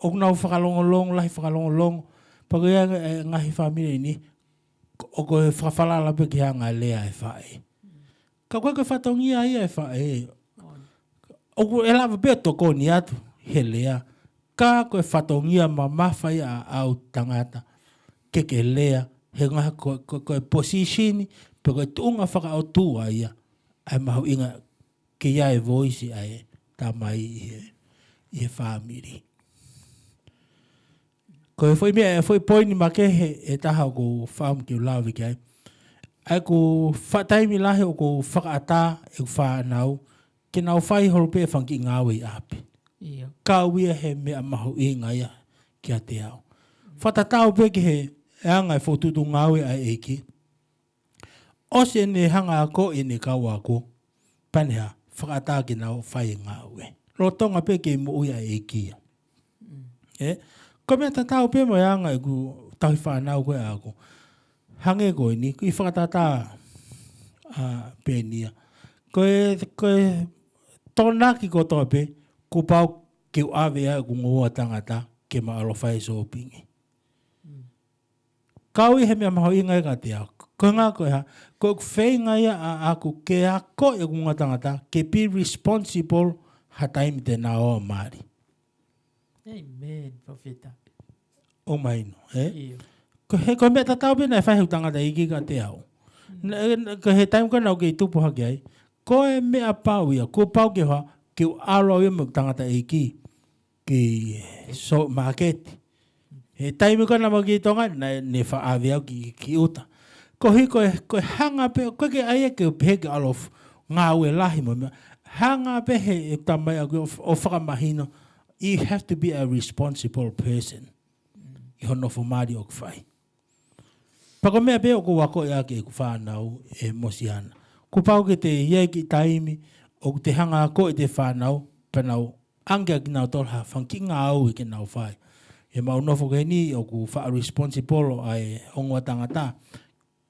ʻoku nau fakalongolongo, lahi fakalongolongo, pea ko e ngaahi, e ngaahi fāmili ʻe niʻihi, ʻoku fakafalala pē ki he anga e lea ʻa e faʻē. Mm. Ka ko e, ko e fatongia ia ʻa e faʻē. ʻOni. ʻOku ʻe lava pē ʻo tokoni atu he lea. Ka ko e fatongia mamafa ia ʻa, ʻa e tangata ke ke lea, he ngaahi ko, ko, ko e position, pe ko e tuʻunga fakaʻotua ia, ʻa e mahuʻinga ke ʻi ai e voice ʻa e tamai ʻi he, ʻi he fāmili. Ko e foʻi meʻa, e foʻi poini makehe ʻe taha ʻoku ou fakaʻamu ke u lave ki ai. ʻA ʻeku fa-, taimi lahi ʻoku ou fakaʻatā ʻeku fānau ke nau fai holo pē e fanga kiʻi ngāue ʻi ʻapi. ʻIo. Kau ia he meʻa mahuʻinga ia kiate au. Fakatatau pē ki he anga e fokotuʻutuʻu ngāue ʻa e ʻEiki. ʻOsi ʻene hanga ʻo akoʻi ʻene kau ako, pea ne hā, fakaʻatā ke nau fai e ngāue. Lolotonga pē kei moʻui ʻa e ʻEiki ia. Mm. Ē? Ko e meʻa tatau pē mo e anga ʻeku tauhi fānau ko ē ʻaʻaku. Hangē ko eni, ʻi he fakatātā, ʻa, pē eni ia. Ko e, ko e tokonaki kotoa pē, kuo pau ke u ʻave ʻa ʻeku ongo ua tangata ke ma ʻalu ʻo fai e sōpingi. Mm. Kau ia he meʻa mahuʻinga ia kiate au. Ko e ʻuhinga ko e hā, ko ʻeku feinga ia ʻaʻaku ke akoʻi ʻeku ongo tangata, ke be responsible ha taimi te nau ō ʻo mali. ʻĒmeni, palōfita. ʻOku mahino, ē? ʻIo. Ko e, ko e meʻa tatau pē naʻe fai ʻe he tangataʻeiki kiate au. Mm. Na, na, ko e he taimi ko ē naʻa ku kei tupu hake ai, ko e meʻa pau ia, kuo pau ke u hā, ke u ʻalu au ia mo e tangataʻeiki ki he supermarket. He taimi ko ē naʻa mau ki Tonga, naʻa ne faʻa ʻave au ki, ki ʻuta. Koeʻuhi ko e, ko e hanga pē, ʻoku ʻikai ke ʻai ke u pehē ke ʻalu ʻo f-, ngāue lahi mo e meʻa. Hanga pē he, he tamai ʻaʻaku ʻo f-, ʻo fakamahino, you have to be a responsible person ʻi hoʻo nofo mali ʻoku fai. Pea ko e meʻa pē ʻoku ou akoʻi ʻaki ʻeku fānau ʻe Mosiana. Kuo pau ke te ʻi ai e kiʻi taimi ʻoku te hanga ʻo akoʻi ʻete fānau, pea nau ʻange kiate kinautolu ha fanga kiʻi ngāue ke nau fai. ʻI heʻemau nofo ko eni ʻoku faʻa responsible ʻa e ongo ua tangata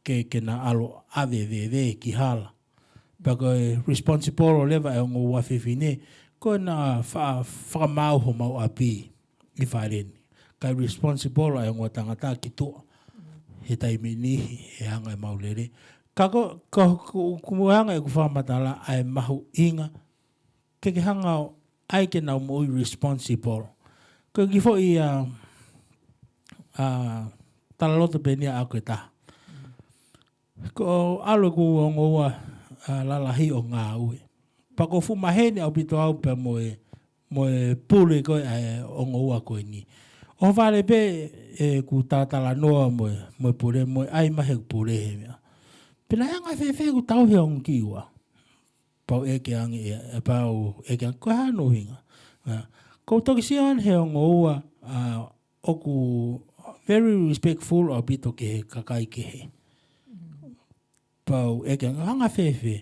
ke, ke na ʻalu ʻo ʻave e veve ki hala. Pea ko e responsible leva ʻa e ongo ua fefine, ko ʻena fa-, fakamaau homau ʻapi ʻi fale ni. Kae responsible ʻa e ongo ua tangata ki tuʻa. He taimi ʻe niʻihi ʻe anga ʻemau lele. Ka ko, ko, ko, ko e anga ʻeku fakamatala ʻa e mahuʻinga ke ke hanga ʻo ʻai ke nau moʻui responsible. Ko e kiʻi foʻi, ʻa, ʻa, talaloto pē eni ʻaʻaku ʻe taha. Ko e ʻalu ʻeku ongo ua, ʻa, lalahi ʻo ngāue. Pea ʻoku fuʻu maheni ʻaupito au pea mo e, mo e pule ko ē ʻa e ongo ua ko eni. ʻOhovale pē ʻeku talatalanoa mo e, mo e pule, mo e ʻai mai heʻeku pule he meʻa. Pea naʻe anga fēfē ʻeku tauhi ʻa e ongo kiʻi ua? Pea u ʻeke ange ʻe, ʻe pea u ʻeke ange, ko e hā hono ʻuhinga? ʻA, ʻoku ou toki sio ange he ongo ua, ʻa, ʻoku very respectful ʻaupito ki he kakai kehe. Pea u ʻeke ange, anga fēfē?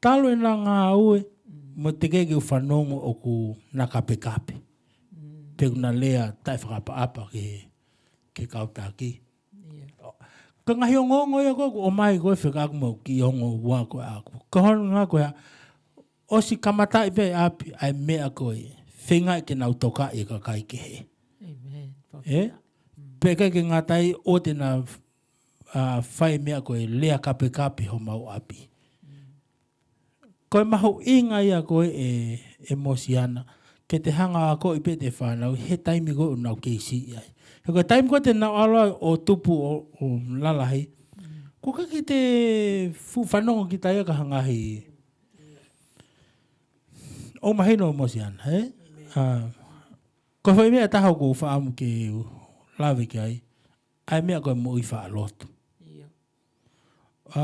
Talu ʻena ngāue, mo e teʻeki ke u fanongo ʻoku na kapekape. Pe ʻoku na lea taʻefakaʻapaʻapa ki he, ki he kau taki. ʻIo. Ko e ngaahi ongoongo ia ko ē ʻoku ʻomai ko ē fekauʻaki mo e kiʻi ongo ua ko ē ʻaʻaku. Ko hono ʻuhinga ko ē, ʻosi kamataʻi pē ʻi ʻapi ʻa e meʻa ko ē, feingaʻi ke nau tokaʻi e kakai kehe. ʻĒmeni. ʻE? Pea ʻikai ke ngata ai, ʻoua te na, ʻa, fai meʻa ko e lea kapekape homau ʻapi. Ko e mahuʻinga ia ko ē ʻe, ʻe Mosiana, ke te hanga ʻo akoʻi pē ʻete fānau he taimi ko ē ʻoku nau kei siʻi ai. He ko e taimi ko ē te nau ʻalu ai ʻo tupu ʻo, ʻo lalahi, ʻoku ʻikai ke te fuʻu fanongo kita ia ki ha ngaahi. ʻOku mahino Mosiana, ē? ʻA, ko e foʻi meʻa ʻe taha ʻoku ou fakaʻamu ke u lave ki ai, ʻa e meʻa ko e moʻui faʻa lotu. ʻIo. ʻA,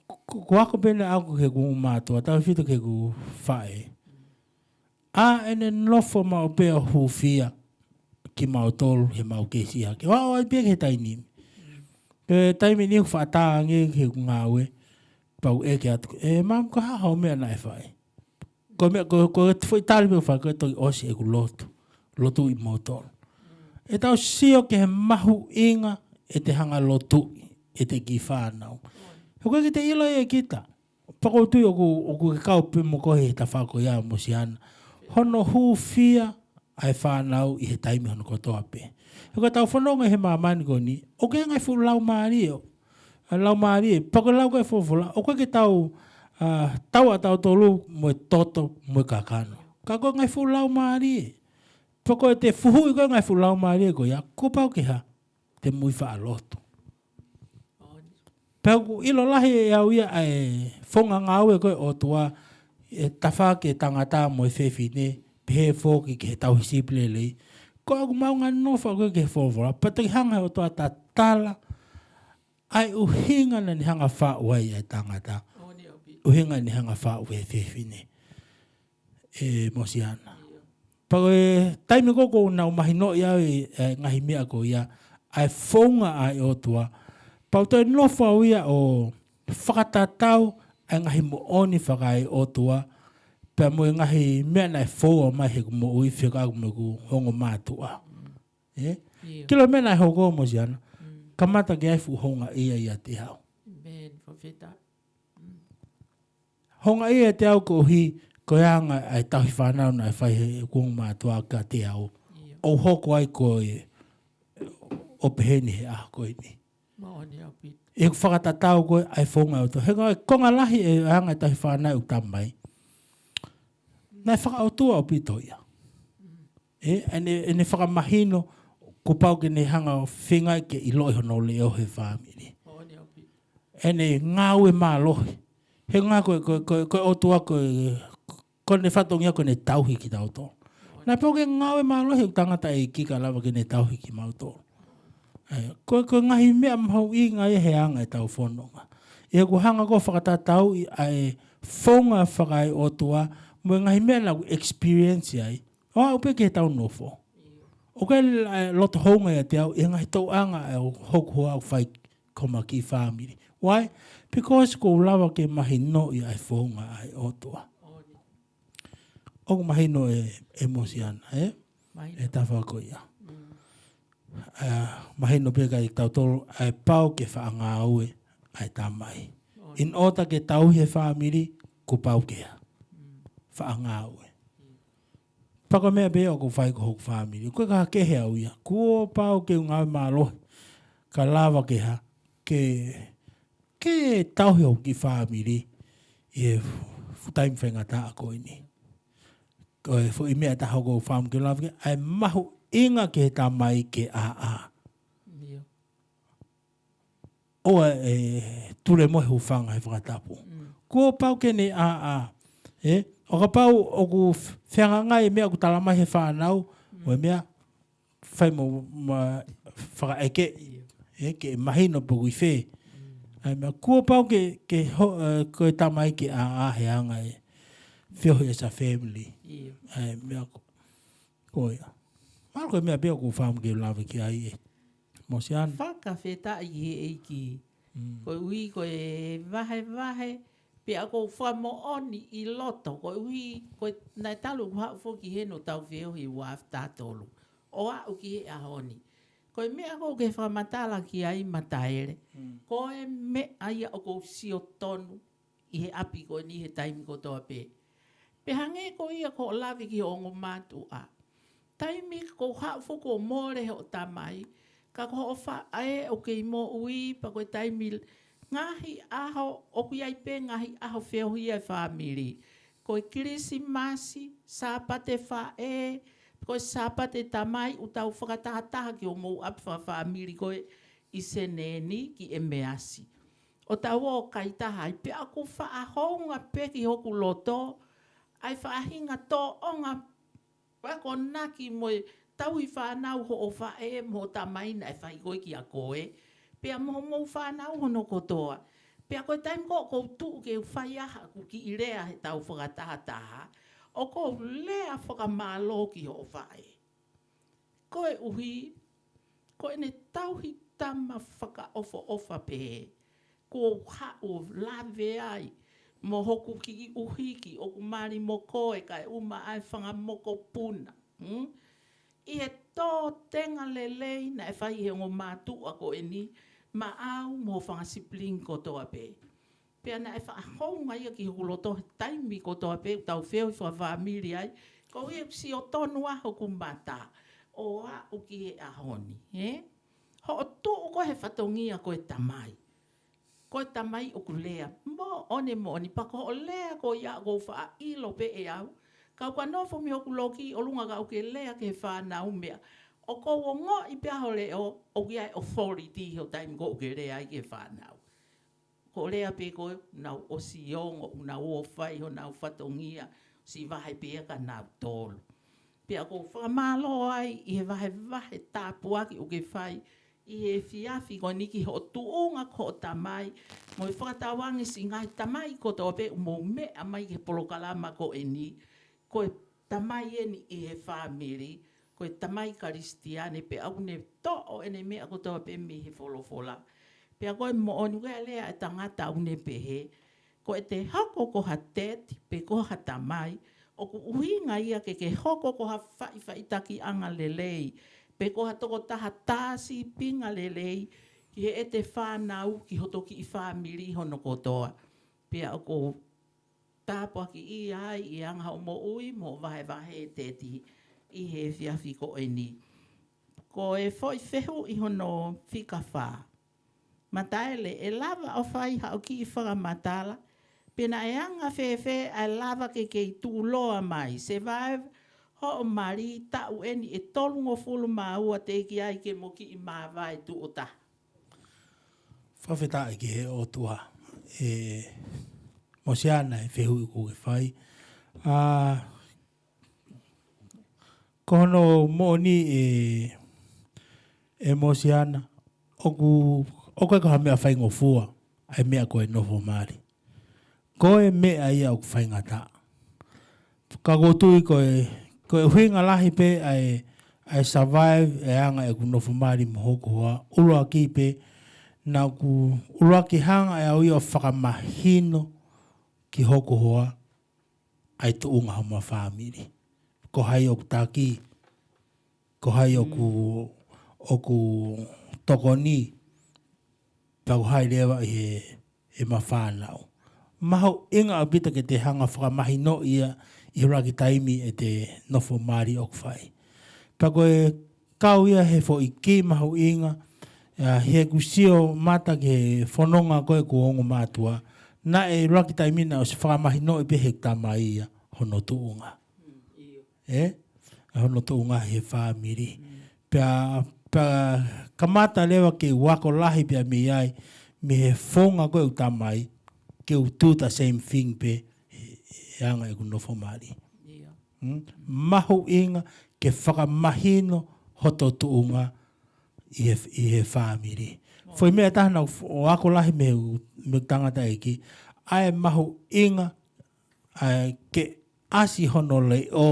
ko, ko, ko e ako pē ʻeni ʻaʻaku ki heʻeku ongo mātuʻa, tautefito ki heʻeku faʻē. ʻA ʻene nofo maʻu pē ʻo hūfia kimautolu heʻemau kei siʻi hake. ʻO aʻu ai pē ki he taimi ni. Ko e taimi ni ʻoku faʻa tā ange ki heʻeku ngāue, pea u ʻeke atu, ʻe Mami, ko e hā hoʻo meʻa naʻe fai? Ko e meʻa, ko, ko e foʻi tali pē ʻoku fai, ko e toki ʻosi ʻeku lotu, lotuʻi kimoutolu. ʻE tau sio ki he mahuʻinga ʻete hanga ʻo lotuʻi ʻete kiʻi fānau. He ʻoku ʻikai ke te ʻilo ia ʻe kita. Pea ʻoku ou tui ʻoku, ʻoku ke kau pē mo koe he tafaʻaki ko ia Mosiana. Hono hūfia ʻa e fānau ʻi he taimi hono kotoa pē. He ko ʻetau fononga he māmani ko eni, ʻoku ʻi ai e ngaahi fuʻu laumālie, ʻa, laumālie, pea ko e lau ko ē ʻa e folofola, ʻoku ʻikai ke tau, ʻa, tau ʻa tautolu mo e toto, mo e kakano. Ka ko e ngaahi fuʻu laumālie. Pea ko ʻete fuhuʻi ko ē ngaahi fuʻu laumālie ko ia, kuo pau ke hā? Te moʻui faʻa lotu. Pea ʻoku ʻilo lahi ʻe au ia ʻa e founga ngāue ko ē ʻa e ʻOtua, ʻi he tafaʻaki ʻa e tangata mo e fefine, pehē foki ki he tauhi sipi lelei. Ko ʻeku maʻu ngaahi nofo ko ē ki he folofola, pea toki hanga ʻe he ʻOtua ʻo tatala ʻa e ʻuhinga naʻa ne hanga ʻo faʻu ai ʻa e tangata. ʻUhinga naʻa ne hanga ʻo faʻu e fefine. ʻE Mosiana. Pea ko e taimi ko ē ʻoku ou nau mahinoʻi ai ʻa e ngaahi meʻa ko ia, ʻa e founga ʻa e ʻOtua. Pea u toe nofo au ia ʻo fakatatau ʻa e ngaahi moʻoni fakaeʻotua, pea mo e ngaahi meʻa naʻe foua mai heʻeku moʻui fekauʻaki mo ʻeku ongo mātuʻa. ʻE? ʻIo. Kilo meʻa naʻe hoko Mosiana. Kamata ke ʻi ai e fuʻu houngaʻia ʻiate au. ʻĒmeni, fakafetaʻi. Houngaʻia ʻiate au koeʻuhi ko e anga ʻa e tauhi fānau naʻe fai heʻeku ongo mātuʻa kiate au. ʻIo. ʻO hoko ai ko e, ʻo pehē ni he ʻaho ko eni. Moʻoni ʻaupito. ʻEku fakatatau ko ē ʻa e founga ʻa e ʻOtua. He ko e konga lahi ʻa e anga ʻa e tauhi fānau ʻeku tamai, naʻe fakaʻotua ʻaupito ia. ʻE, ʻene, ʻene fakamahino, kuo pau ke ne hanga ʻo feingaʻi ke ʻiloʻi hono leʻo he fāmili. ʻEne ngāue mālohi. He ngā ko e, ko e, ko e, ko e ʻOtua ko e, ko ʻene fatongia ko ʻene tauhi kitautolu. Naʻe pau ke ngāue mālohi ʻeku tangataʻeiki kae lava ke ne tauhi kimautolu. ʻE, ko e, ko e ngaahi meʻa mahuʻinga ia he anga ʻetau fononga. ʻI heʻeku hanga ko ē ʻo fakatatauʻi ʻa e founga fakaeʻotua, mo e ngaahi meʻa naʻá ku experience ai, ʻo aʻu pē ki heʻetau nofo. ʻOku ʻi ai e loto hounga ʻiate au ʻi he ngaahi tōʻonga ʻa e hoku hoa ʻoku fai ki homa kiʻi fāmili. Why? Because ʻoku ou lava ke mahinoʻi ʻa e founga ʻa e ʻOtua. ʻOku mahino ʻe, ʻe Mosiana, ē? Mahino. ʻE tafa ko ia. ʻA, mahino pē kiate kitautolu, ʻa e pau ke faʻa ngāue ʻa e tamai. In order ke tauhi e fāmili, kuo pau ke hā? Faʻa ngāue. Pea ko e meʻa pē ʻoku fai ko hoku fāmili. Ko e kaha kehe au ia. Kuo pau ke u ngāue mālohi. Kae lava ke hā? Ke, ke tauhi hoku kiʻi fāmili ʻi he fuʻu taimi faingataʻa ko eni. Ko e foʻi meʻa ʻe taha ʻoku ou fakaʻamu ke lave ki ai, ʻa e mahuʻinga ki he tamai ke ʻāʻā. ʻIo. ʻOua ʻe tulemohe hūfanga he fakatapu. Kuo pau ke ne ʻāʻā. ʻE, ʻo kapau ʻoku f-, fehangahangai e meʻa ʻoku talamai he fānau, ʻo e meʻa, fai mo ma fakaʻeke, ʻio, ē, ke mahino pe ʻoku ʻi fē. Mm. ʻA e meʻa kuo pau ke, ke ho-, ē, ko e tamai ke ʻā, ʻā he anga e feohi as a family. ʻIo. ʻA e meʻa ko, ko ia. Mahalo ko e meʻa pē ʻoku ou fakaʻamu ke lave ki ai ē. Mosiana. Fakafetaʻi he ʻEiki. Mm. Koeʻuhi ko e vahevahe, pea ʻoku ou fakamoʻoni ʻi loto, koeʻuhi ko e naʻe talu ʻeku haʻu foki heni ʻo tau feohi ua afe taha tolu. ʻO aʻu ki he ʻaho ni. Ko e meʻa ʻoku ke fakamatala ki ai Mataele. Mm. Ko e meʻa ia ʻoku ou sio tonu ʻi he ʻapi ko eni he taimi kotoa pē. Pea hangē ko ia ko hoʻo lave ki hoʻo ongo mātuʻa. Taimi ko e haʻu foki ʻo mole hoʻo tamai, ka ko hoʻo faʻē ʻoku kei moʻui, pea ko e taimi ngaahi ʻaho, ʻoku ʻi ai pē ngaahi ʻaho feohi ʻa e fāmili. Ko e Kilisimasi, Sāpate Faʻē, ko e Sāpate Tamai, ʻoku tau fakatahataha ki homou ʻapi fakafāmili ko ē ʻi Senē ni ki ʻEmeasi. ʻO tau ō ʻo kai taha ai, pea ʻoku faʻa hounga pē ki hoku loto ʻa e faʻahinga tōʻonga akonaki mo e tauhi fānau hoʻo faʻē mo hoʻo tamai naʻe fai ko ē kiate koe, pea mo homou fānau hono kotoa. Pea ko e taimi ko ē ʻoku ou tuʻu ke u fai ai haʻaku kiʻi lea heʻetau fakatahataha, ʻoku ou lea fakamālō ki hoʻo faʻē. Koeʻuhi ko ʻene tauhi tama fakaʻofoʻofa pehē, kuo u haʻu ʻo lave ai mo hoku kiʻi ʻuhiki ʻoku mali mo koe kae ʻuma ʻa e fanga mokopuna. Hmm? ʻI he tō tenga lelei naʻe fai ʻe he ongo mātuʻa ko eni maʻau mo e fanga sipilingi kotoa pē. Pea naʻe faʻa hounga ia ki hoku loto he taimi kotoa pē ʻoku tau feohi fakafāmili ai, koeʻuhi ʻoku sio tonu ʻa hoku mata ʻo aʻu ki he ʻaho ni, ē? Hoʻo tuʻu ko ē he fatongia ko e tamai. Ko e tamai ʻoku lea moʻoni moʻoni, pea ko hoʻo lea ko ia ʻoku ou faʻa ʻilo pē ʻe au. Ka u ka nofo mei hoku loki ʻolunga ka u ke lea ki he fānau meʻa, ʻoku ou ongoʻi pē ʻa hoʻo leʻo, ʻoku ʻi ai e authority ʻi hoʻo taimi ko ē ʻoku ke lea ai ki he fānau. Ko e lea pē ko ē, nau ʻosi ongo, nau ō ʻo fai honau fatongia, ʻosi vahe pē ia kia nautolu. Pea ʻoku ou fakamālō ai ʻi he vahevahe tāpuaki ʻoku ke fai ʻi he efiafi ko eni ki hoʻo tuʻunga ko hoʻo tamai, mo e fakatauange siʻi ngaahi tamai kotoa pē ʻoku mou meʻa mai ki he polokalama ko eni, ko e tamai eni ʻi he fāmili, ko e tamai Kalisitiane, pea ʻoku ne toʻo ʻene meʻa kotoa pē mei he folofola. Pea ko e moʻoni ʻoku ʻi ai e lea ʻa e tangata ʻoku ne pehē, ko ʻete hoko ko ha teti pe ko ha tamai, ʻoku ʻuhinga ia ke ke hoko ko ha faʻifaʻitakiʻanga lelei, pe ko ha tokotaha tā sīpinga lelei ki heʻete fānau, ki hoto kiʻi fāmili hono kotoa. Pea ʻoku ou tāpuakiʻia ai ʻi he anga hoʻo moʻui mo e vahevahe teti ʻi he efiafi ko eni. Ko e foʻi fehuʻi hono fika fā. Mataele, ʻe lava ʻo fai haʻo kiʻi fakamatala, pe naʻe anga fēfē ʻa e lava ke kei tuʻuloa mai, survive, hoʻo mali taʻu eni ʻe tolungofulu mā ua teʻeki ai ke mo kiʻi māvae tuʻo taha? Fakafetaʻi ki he ʻOtua. ʻE, Mosiana, e fehuʻi ʻoku ke fai. ʻA, ko hono moʻoni ē, ʻe Mosiana, ʻoku, ʻoku ʻikai ko ha meʻa faingofua ʻa e meʻa ko e nofo mali. Ko e meʻa ia ʻoku faingataʻa. Ka ʻoku ou tui ko e, ko e ʻuhinga lahi pē ʻa e, ʻa e survive ʻa e anga ʻeku nofo mali mo hoku hoa, ʻuluaki pē, naʻa ku ʻuluaki hanga ʻe au ia ʻo fakamahino ki hoku hoa ʻa e tuʻunga homau fāmili. Ko hai ʻoku taki, ko hai ʻoku, ʻoku tokoni, pea ko hai leva ʻi he, ʻema fānau. Mahuʻinga ʻaupito ke te hanga ʻo fakamahinoʻi ia ʻi he ʻuluaki taimi ʻete nofo mali ʻoku fai. Pea ko e kau ia he foʻi kī mahuʻinga, ʻa, he ʻeku sio mata ki he fononga ko ē ʻeku ongo mātuʻa, naʻe ʻuluaki taimi naʻe ʻosi fakamahinoʻi pē ʻe he tamai ia hono tuʻunga. Mm, ʻio. Ē? Hono tuʻunga he fāmili. Mm. Pea, pea kamata leva ke u ako lahi pea mei ai, mei he founga ko ē ʻeku tamai, ke u do the same thing pē he, he anga ʻeku nofo mali. ʻIo. Mm? Mahuʻinga ke fakamahino hoto tuʻunga ʻi he, ʻi he fāmili. Foʻi meʻa ʻe taha naʻá ku f-, ʻo ako lahi mei he, mei he tangataʻeiki, ʻa e mahuʻinga ʻa e ke ʻasi hono leʻo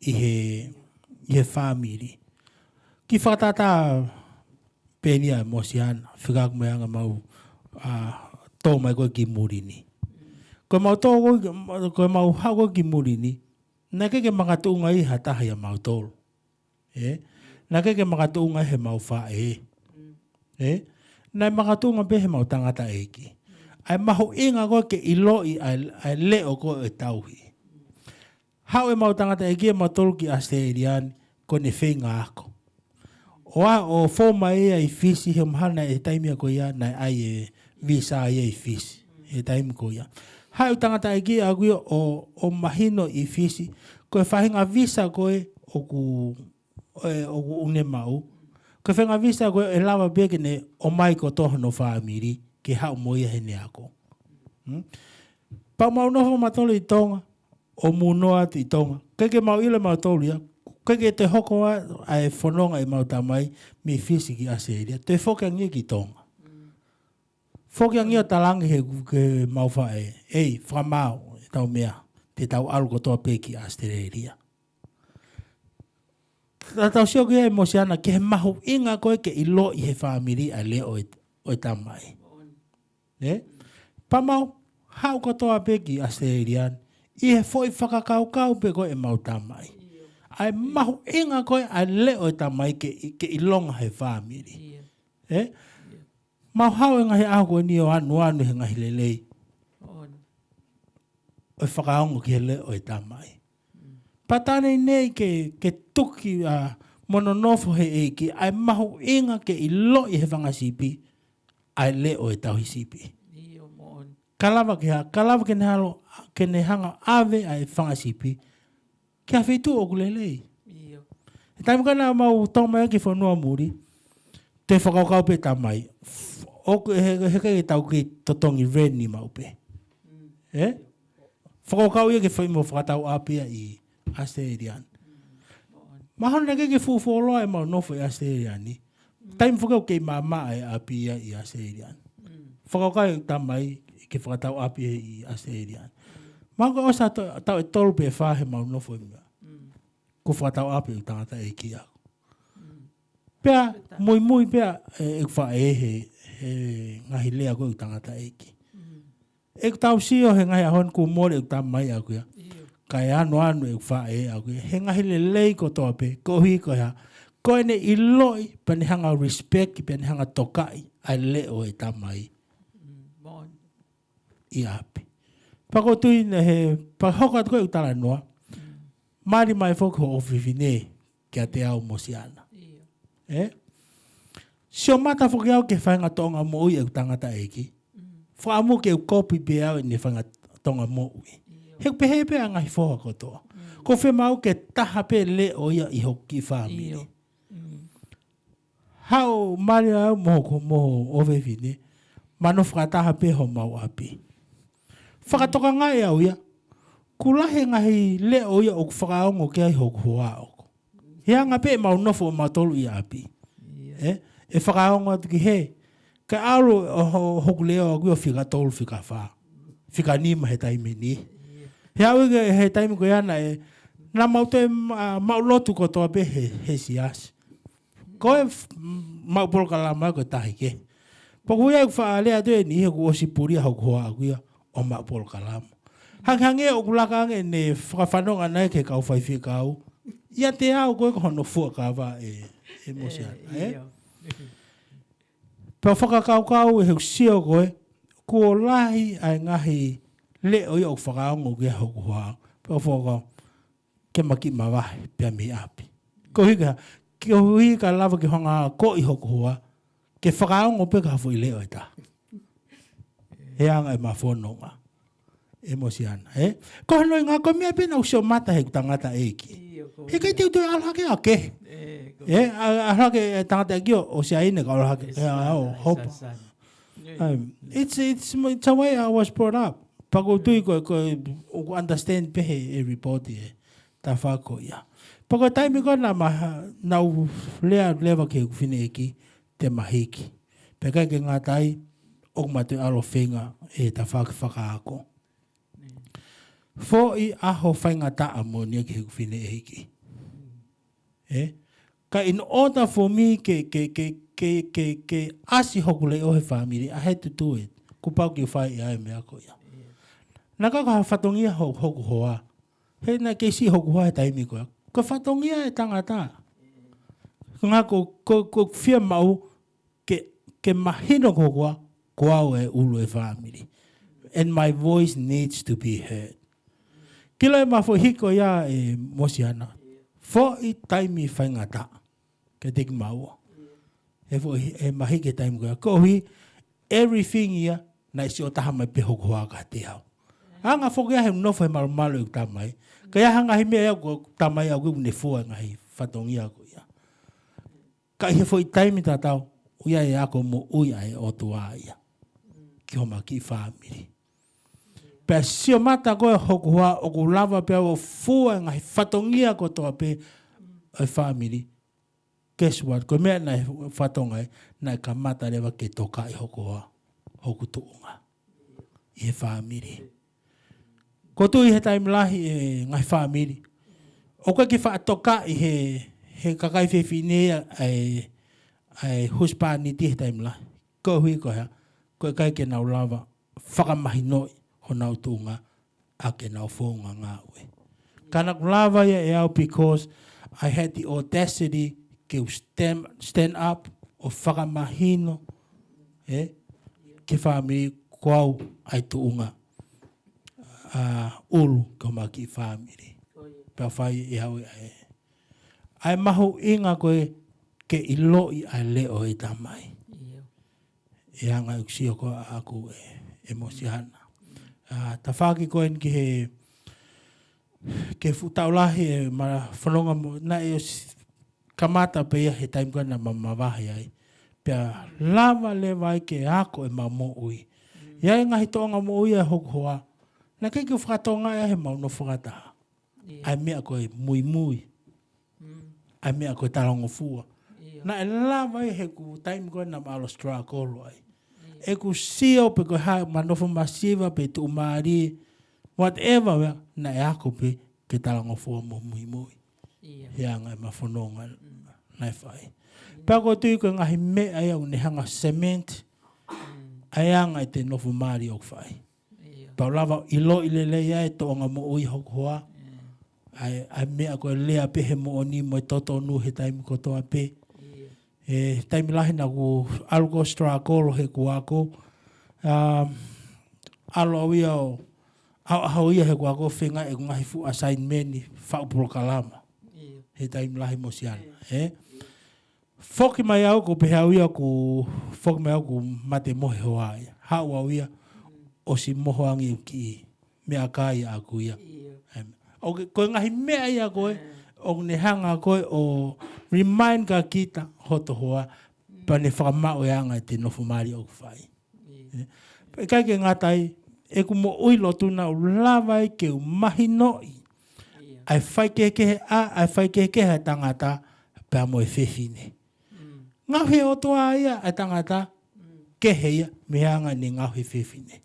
ʻi he, ʻi he fāmili. Kiʻi fakatātā pē eni ʻa Mosiana, fekauʻaki mo e anga ʻemau, ʻa, tō mai ko ē ki muli ni. Ko ʻemau tō ko ē, ko ʻemau haʻu ko ē ki muli ni, naʻe ʻikai ke makatuʻunga ia ha taha ʻia mautolu. Ē? Naʻe ʻikai ke makatuʻunga heʻemau faʻē. Ē? Naʻe makatuʻunga pē heʻemau tangataʻeiki. ʻA e mahuʻinga ko ē ke ʻiloʻi ʻa e, ʻa e leʻo ko ē ʻo e tauhi. Haʻu ʻemau tangataʻeiki ʻe mautolu ki ʻAositelēlia ni, ko ʻene feinga ako. ʻO aʻu ʻo fou mai ia ʻi Fisi, he mahalo naʻe ʻi he taimi ko ia, naʻe ʻai e visa ia ʻi Fisi. He taimi ko ia. Haʻu e tangataʻeiki ʻaʻaku ia ʻo, ʻo mahino ʻi Fisi, ko e faʻahinga visa ko ē ʻoku, ē, ʻoku ne maʻu. Ko e faʻahinga visa ko ē ʻe lava pē ke ne ʻomai kotoa hono fāmili, ke haʻu mo ia heʻene ako. Hmm? Pea mau nofo mautolu ʻi Tonga, ʻo mou noa atu ʻi Tonga. ʻIkai ke mau ʻilo ʻe mautolu ia, ʻikai ke toe hoko ʻa, ʻa e fononga ʻemau tamai mei Fisi ki ʻAositelēlia. Toe foki ange ki Tonga. Foki ange ʻo talaange ki he, ki heʻemau faʻē. ʻEi, fakamaau, ʻetau meʻa, te tau ʻalu kotoa pē ki ʻAositelēlia. Ta-, tau sio ki ai Mosiana, ki he mahuʻinga ko ē ke ʻiloʻi he fāmili ʻa e leʻo ʻo e, ʻo e tamai. Ē? Pea mau haʻu kotoa pē ki ʻAositelēlia ni, ʻi he foʻi fakakaukau pē ko ē ʻemau tamai. ʻA e mahuʻinga ko ē ʻa e leʻo ʻo e tamai ke, ke ʻilonga he fāmili. Ē? Mau haʻu he ngaahi ʻaho ko eni ʻo anuanu he ngaahi lelei ʻo e fakaongo ki he leʻo ʻo e tamai. Pea tā neʻineʻi ke, ke tuki ʻa mo nonofo he ʻEiki, ʻa e mahuʻinga ke ʻiloʻi he fanga sipi ʻa e leʻo ʻo e tauhi sipi. ʻIo, moʻoni. Ka lava ke ha-, ka lava ke ne halo, ke ne hanga ʻave ʻa e fanga sipi ki ha feituʻu ʻoku lelei. ʻIo. He taimi ko ē naʻa mau tō mai ki fonua muli, te fakakaukau pē tamai. ʻOku he, he, he ʻikai ke tau kei totongi reni maʻu pē. Ē? Fakakaukau ia ke fai mo fakatau ʻapi ia ʻi ʻAositelēlia ni. Mahalo naʻe ʻikai ke fuʻu fuoloa ʻemau nofo ʻi ʻAositelēlia ni. Taimi foki ʻoku kei maʻamaʻa e ʻapi ia ʻi ʻAositelēlia ni. Fakakaukau e tamai ke fakatau ʻapi ʻi ʻAositelēlia ni. Mahalo ko e ʻosi ʻa e taʻu ʻe tolu pe fā heʻemau nofo ʻi meʻa. Ko e fakatau ʻapi ʻeku tangataʻeiki ʻaʻaku. Pea, muimui pea, ē, ʻeku faʻē he, he ngaahi lea ko ē ʻeku tangataʻeiki. ʻEku tau sio he ngaahi ʻaho ni kuo mole ʻeku tamai ʻaʻaku ia. ʻIo. Kae anuanu ʻeku faʻē ʻaʻaku ia. He ngaahi lelei kotoa pē, koeʻuhi ko e hā, ko ʻene ʻiloʻi, pea ne hanga respect, pea ne hanga tokaʻi ʻa e leʻo ʻo e tamai. Mm, moʻoni. ʻI ʻapi. Pea ʻoku ou tui naʻe, pea hoko atu ko ē ʻeku talanoa. Mali mai foki hoʻo ʻofefine kiate au Mosiana. ʻIo. Ē? Sio mata foki au ki he faʻahinga tōʻonga moʻui ʻeku tangataʻeiki. Fakaʻamu ke u kopi pē au ʻene faʻahinga tōʻonga moʻui. ʻIo. He ʻoku pehē pē ʻa e ngaahi foha kotoa. Ko e fiemaʻu ke taha pē leʻo ia ʻi hoku kiʻi fāmili. ʻIo. Haʻu mali au mo hoku, mo hoku ʻofefine, mano fakataha pē homau ʻapi. Fakatokangaʻi au ia, ʻoku lahi e ngaahi leʻo ia ʻoku fakaongo ki ai hoku hoa ʻoʻoku. He anga pē ʻemau nofo ʻo mautolu ʻi ʻapi. ʻIo. Ē, ʻe fakaongo atu ki hē, kae ʻalu ʻo ho-, hoku leʻo ʻaʻaku ʻo fika tolu, fika fā, fika nima he taimi ni. ʻIo. He aʻu ia ki he taimi ko ia naʻe, naʻa mau toe ma-, maʻu lotu kotoa pē he, he siasi. Ko e f-, m-, maʻu polokalama ko e tahi kehe. Pea ʻoku ʻi ai ʻeku faʻa lea atu eni he kuo ʻosi pulia hoku hoa ʻaʻaku ia ʻo maʻu polokalama. Hangehangē ʻoku laka ange ʻene fakafanongo ʻana ki he kau faifekau. ʻIate au ko ē ko hono fuakava ē, ē Mosiana, ē? ʻIo. Pea fakakaukau ʻeku sio ko ē, kuo lahi ʻa e ngaahi leʻo ia ʻoku fakaongo ki ai hoku hoa. Pea fakakaukau, ke ma kiʻi mavahe pē mei ʻapi. Koeʻuhi ka, koeʻuhi ka lava ke hanga koʻi hoku hoa, ke fakaongo pē ka foʻi leʻo ʻe taha. He anga ʻema fononga. ʻE Mosiana, ē? Ko hono ʻuhinga ko e meʻa pē naʻá ku sio mata heʻeku tangataʻeiki. ʻIo, ko e. He ʻikai te u toe ʻalu hake au kehe. Ē, ko e. Ē, a-, ʻalu hake e tangataʻeiki ʻo, ʻo Siaina ka ʻalu hake, ʻe, ʻa, ʻo Hopa. Um, it's, it's, it's the way I was brought up. Pea ʻoku ou tui ko, ko, ʻoku understand pē he everybody, ē. tafaʻaki ko ia. Pea ko e taimi ko ē naʻa ma-, naʻa ku lea leva ki heʻeku fineʻeiki, te ma hiki. Pea ʻikai ke ngata ai, ʻoku ma toe ʻalu ʻo feinga e tafaʻaki fakaako. Foʻi ʻaho faingataʻa moʻoni ia ki heʻeku fineʻeiki. Ē? Ka in order for me ke, ke, ke, ke, ke, ke ʻasi hoku leʻo he fāmili, I had to do it. Kuo pau ke fai ʻa e meʻa ko ia. Naʻe ʻikai ko ha fatongia ho-, hoku hoa. He naʻe kei siʻi hoku hoa he taimi ko ia. Ko e fatongia e tangata. Ko e ʻuhinga ko, ko, ko e fiemaʻu ke, ke mahino ko koe, ko au e ʻulu e fāmili. And my voice needs to be heard. Kilo e ma foʻi hiko ia e Mosiana. Foʻi taimi faingataʻa. Ke teki maua. He foʻi, he ma hiki he taimi ko ia. Koeʻuhi, everything ia, naʻe sio taha mai pē hoku hoa kiate au. Anga foki ia he nofo he malumalu ʻeku tamai. Ka ʻi ai ha ngaahi meʻa ia ko e tamai au ʻoku ne fua ngaahi fatongia ko ia. Ka ʻi he foʻi taimi tatau, ʻoku ʻi ai e ako moʻui ʻa e ʻOtua ia. Ki homa kiʻi fāmili. Pea sio mata ko ē hoku hoa ʻoku lava pē au ʻo fua e ngaahi fatongia kotoa pē ʻo e fāmili. Guess what? Ko e meʻa naʻe fatongia ai, naʻe kamata leva ke tokaʻi hoku hoa, hoku tuʻunga. ʻI he fāmili. Ko e tuʻu ʻi he taimi lahi e ngaahi fāmili. ʻOku ʻikai ke faʻa tokaʻi he, he kakai fefine ia ʻa e, ʻa e husepāniti he taimi lahi. Koeʻuhi ko e hā, ko e ʻikai ke nau lava fakamahinoʻi honau tuʻunga ʻaki ʻenau founga ngāue. Ka naʻa ku lava ia ʻe au because I had the audacity ke u stand, stand up ʻo fakamahino, ē, ki he fāmili ko au ʻa e tuʻunga, ʻa, ʻulu ki homa kiʻi fāmili. Pea fai ʻe au ʻa e, ʻa e mahuʻinga ko ē ke ʻiloʻi ʻa e leʻo e tamai. ʻE anga ʻeku sio ko ē ʻaʻaku e, e Mosiana. ʻA, tafaʻaki ko eni ki he, ki he fuʻu tau lahi e ma fononga mo, naʻe ʻosi kamata pē ia he taimi ko ē naʻa ma mavahe ai. Pea lava leva ai ke ako e ma moʻui. ʻI ai e ngaahi tōʻonga moʻui ʻa hoku hoa. Naʻe ʻikai ke fakatokangaʻi ʻe au he mau nofo fakataha. ʻA e meʻa ko e muimui. ʻA e meʻa ko e talangofua. Naʻe lava ai heʻeku taimi ko ē naʻa ma ʻalu ʻo struggle ai. ʻEku sio pe ko e hā ma nofo masiva pe tuʻumālie. Whatever, naʻe ako pē ke talangofua mo muimui. He anga e ma fononga naʻe fai. Pea ko e tui ko e ngaahi meʻa ia ʻoku ne hanga cement. ʻA e anga ʻete nofo mālie ʻoku fai. Pea u lava ʻiloʻi lelei ai e tōʻonga moʻui hoku hoa. ʻA e, ʻa e meʻa ko e lea pē he moʻoni mo e totonu he taimi kotoa pē. He taimi lahi naʻa ku ʻalu ko struggle heʻeku ako. Um, ʻalu au ia ʻo, ʻaho, ʻaho ia heʻeku ako feinga ʻeku ngaahi fuʻu assignment faʻu polokalama. He taimi lahi Mosiana. Ē? Foki mai au ko pehē au ia ko, foki mai au ko mate mohe hoa ia. Haʻu au ia, ʻosi moho ange ʻeku kiʻi meʻakai ʻaʻaku ia. ʻOku, ko e ngaahi meʻa ia ko ē, ʻoku ne hanga ko ē ʻo remind kia kita hoto hoa, pea ne fakamaʻu e anga ʻete nofo mālie ʻoku fai. ʻIkai ke ngata ai, ʻeku moʻui lotu naʻa ku lava ai ke u mahinoʻi ʻa e faikehekehe ʻa, ʻa e faikehekehe ʻa e tangata pea mo e fefine. Ngaohi ʻe he ʻOtua ia ʻa e tangata, kehe ia mei he anga ʻene ngaohi e fefine.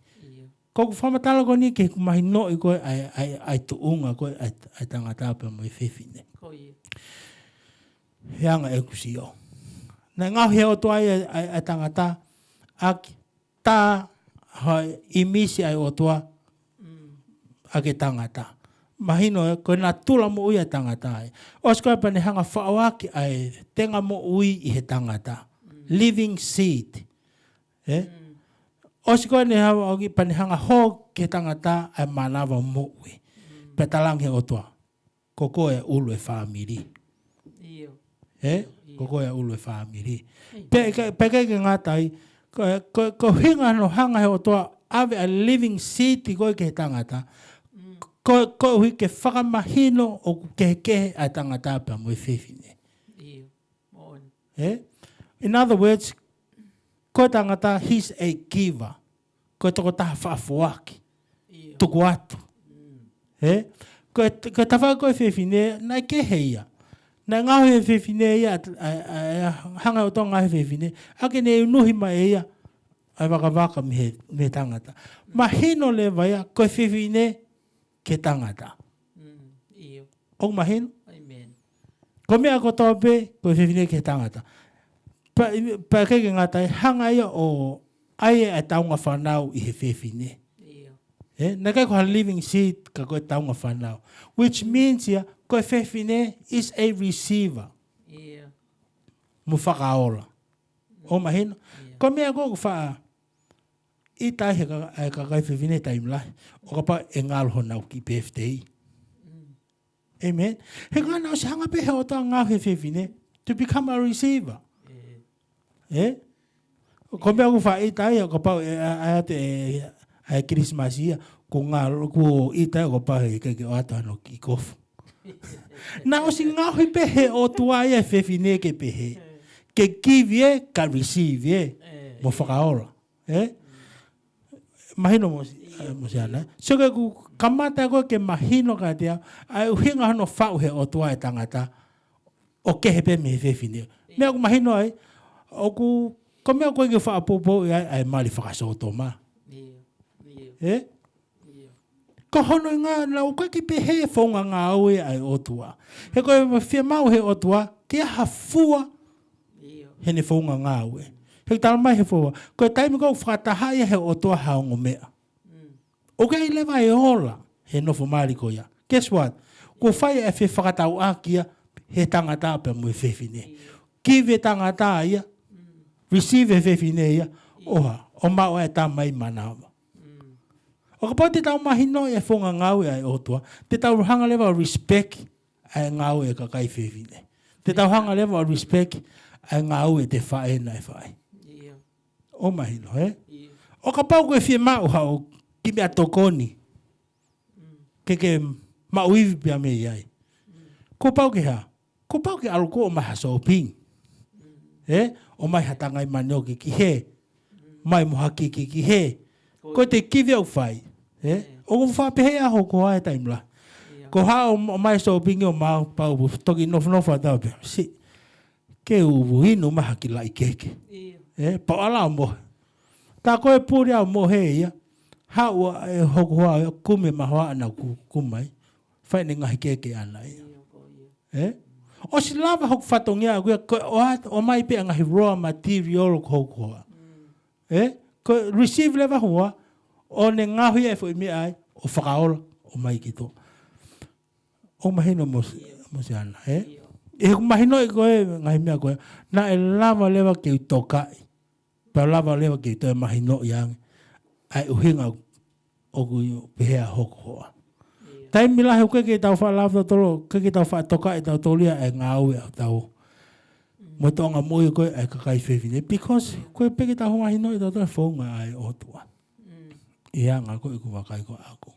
Ko ʻeku fakamatala ko eni ke u mahinoʻi ko ē ʻa e, ʻa e, ʻa e tuʻunga ko ē ʻa e, ʻa e tangata pea mo e fefine. He anga ʻeku sio. Naʻe ngaohi ʻe he ʻOtua ia ʻa e, ʻa e tangata, ʻaki tā ha ʻimisi ʻa e ʻOtua ʻaki e tangata. Mahino ē, ko e natula moʻui ʻa e tangata ē. ʻOsi ko ē pea ne hanga faʻoaki ʻa e tenga moʻui ʻi he tangata. Living seed. Ē? ʻOsi ko ē ne hanga, pea ne hanga hō ki he tangata ʻa e mānava moʻui. Pea talaange ʻe he ʻOtua. Ko koe ʻulu e fāmili. Ē? Ko koe ʻulu e fāmili. Pea ʻikai, pea ʻikai ke ngata ai, ko, ko, ko e ʻuhinga hono hanga ʻe he ʻOtua ʻave ʻa e living seed ko ē ki he tangata. Ko, koeʻuhi ke fakamahino ʻoku kehekehe ʻa e tangata pea mo e fefine. Ē? In other words, ko e tangata, he's a giver. Ko e tokotaha faʻa foaki. Tuku atu. Ē? Ko e, ko e tafaʻaki ko e fefine, naʻe kehe ia. Naʻe ngaohi e fefine ia, ʻa, ʻa, ʻa, hanga ʻe he ʻOtua ʻo ngaohi e fefine, ʻa ke ne unuhi mai ʻe ia ʻa e vakavaka mei he, mei he tangata. Mahino leva ia, ko e fefine ki he tangata. Mm, ʻio. ʻOku mahino? ʻĒmeni. Ko e meʻa kotoa pē, ko e fefine ki he tangata. Pea, pea ʻikai ke ngata ai, hanga ia ʻo ʻai ʻa e taunga fānau ʻi he fefine. ʻIo. Ē, naʻe ʻikai ko ha living seed ka ko e taunga fānau. Which means ia, ko e fefine is a receiver. ʻIo. Mo fakaola. ʻOku mahino? ʻIo. Ko e meʻa ko ē ʻoku faʻa ʻita ai he ka-, ʻa e kakai fefine taimi lahi. ʻO kapau ʻe ngalo honau kiʻi birthday. Mm. ʻĒmeni. He ko e ʻuhinga naʻe ʻosi hanga pē he ʻOtua ʻo ngaohi e fefine to become a receiver. ʻE. Ē? Ko e meʻa ʻoku faʻa ʻita ai, ʻo kapau ʻe, ʻa, ʻa, ʻa e, ʻa e Christmas ia, kuo ngalo, kuo ʻita ai, ʻo kapau he ʻikai ke ʻoatu hano kiʻi kofu. Naʻe ʻosi ngaohi pē he ʻOtua ia e fefine ke pehē. Ke give ē, ka receive ē. ʻE. Mo fakaola. Ē? Mahino mo si-, ʻio, mo Siana. So ke ʻoku kamata ko ē ke mahino kiate au, ʻa e ʻuhinga hono faʻu he ʻOtua e tangata, ʻo kehe pē mei he fefine. ʻIo. Meʻa ʻoku mahino ai, ʻoku, ko e meʻa ko ē ke faʻa poupou ai, ʻa e mali fakasōtoma. ʻIo, ʻio. Ē? ʻIo. Ko hono ʻuhinga naʻe ʻikai ke pehē e founga ngāue ʻa e ʻOtua. He ko e fiemaʻu he ʻOtua, ke ʻi ai ha fua ʻIo. Heʻene founga ngāue. He ʻoku talamai he fua. Ko e taimi ko ē ʻoku fakataha ai he ʻOtua ha ongo meʻa. Mm. ʻOku ʻi ai leva e ola he nofo mali ko ia. Guess what? Kuo fai e fefakatauʻaki ia he tangata pea mo e fefine. ʻIo. Give e tangata ia. Mm. Receive e fefine ia. ʻIo. ʻO hā, ʻo maʻu e tamai manava. Mm. ʻO kapau te tau mahinoʻi e founga ngāue ʻa e ʻOtua, te tau hanga leva ʻo respect ʻa e ngāue ʻa e kakai fefine. Te tau hanga leva ʻo respect ʻa e ngāue ʻa e faʻē naʻe fai. ʻIo. ʻOku mahino, ē? ʻIo. ʻO kapau ko e fiemaʻu haʻo kiʻi meʻatokoni. Mm. Ke ke maʻu ivi pea mei ai. Mm. Kuo pau ke hā? Kuo pau ke ʻalu koe ʻo ʻomai ha shopping. Mm. Ē? ʻOmai ha tangai manioki ki hē. Mm. Mai mo ha kiki ki hē. Ko ia. Ko e te kivi ʻoku fai. Ē? ʻIo. ʻOku faʻa pehē ʻa hoku hoa he taimi lahi. ʻIo. Ko e hā ʻo, ʻomai shopping ʻo maʻu pau toki nofonofo atu pē. Si. Ke u inu mai ha kiʻi laʻi keke. ʻIo. Ē? Pau ʻalu ʻo mohe. Tā ko e puli ʻo mohe ia. Haʻu ʻa e hoku hoa ia kumi e mahoaʻa naʻa ku, kumi mai. Fai ʻene ngaahi keke ʻaʻana ia. ʻIo, ko ia. Ē? ʻOsi lava hoku fatongia ʻaʻaku ia, ko e ʻoa-, ʻomai pē ʻa e ngaahi raw material ko hoku hoa. Mm. Ē? Ko e receive leva hoku hoa, ʻo ne ngaohi e foʻi meʻa ai, ʻo fakaola, ʻomai ki tuʻa. ʻOku mahino mo si-, ʻIo. Mo Siana, ē? ʻIo. ʻI heʻeku mahinoʻi ko e ngaahi meʻa ko ē, naʻe lava leva ke u tokaʻi. Pea lava leva ke toe mahinoʻi ange ʻa e ʻuhinga ʻoku pehē ʻa hoku hoa. ʻIo. Taimi lahi ʻoku ʻikai ke tau faʻa lava tautolu, ʻikai ke tau faʻa tokaʻi tautolu ia ʻa e ngāue ʻa hotau. Mm. Mo e toʻonga moʻui ko ē ʻa e kakai fefine. Because ʻoku ʻikai pē ke tau mahinoʻi tautolu e founga ʻa e ʻOtua. Mm. ʻI he anga ko ē ʻeku vakai ko ē ʻaʻaku.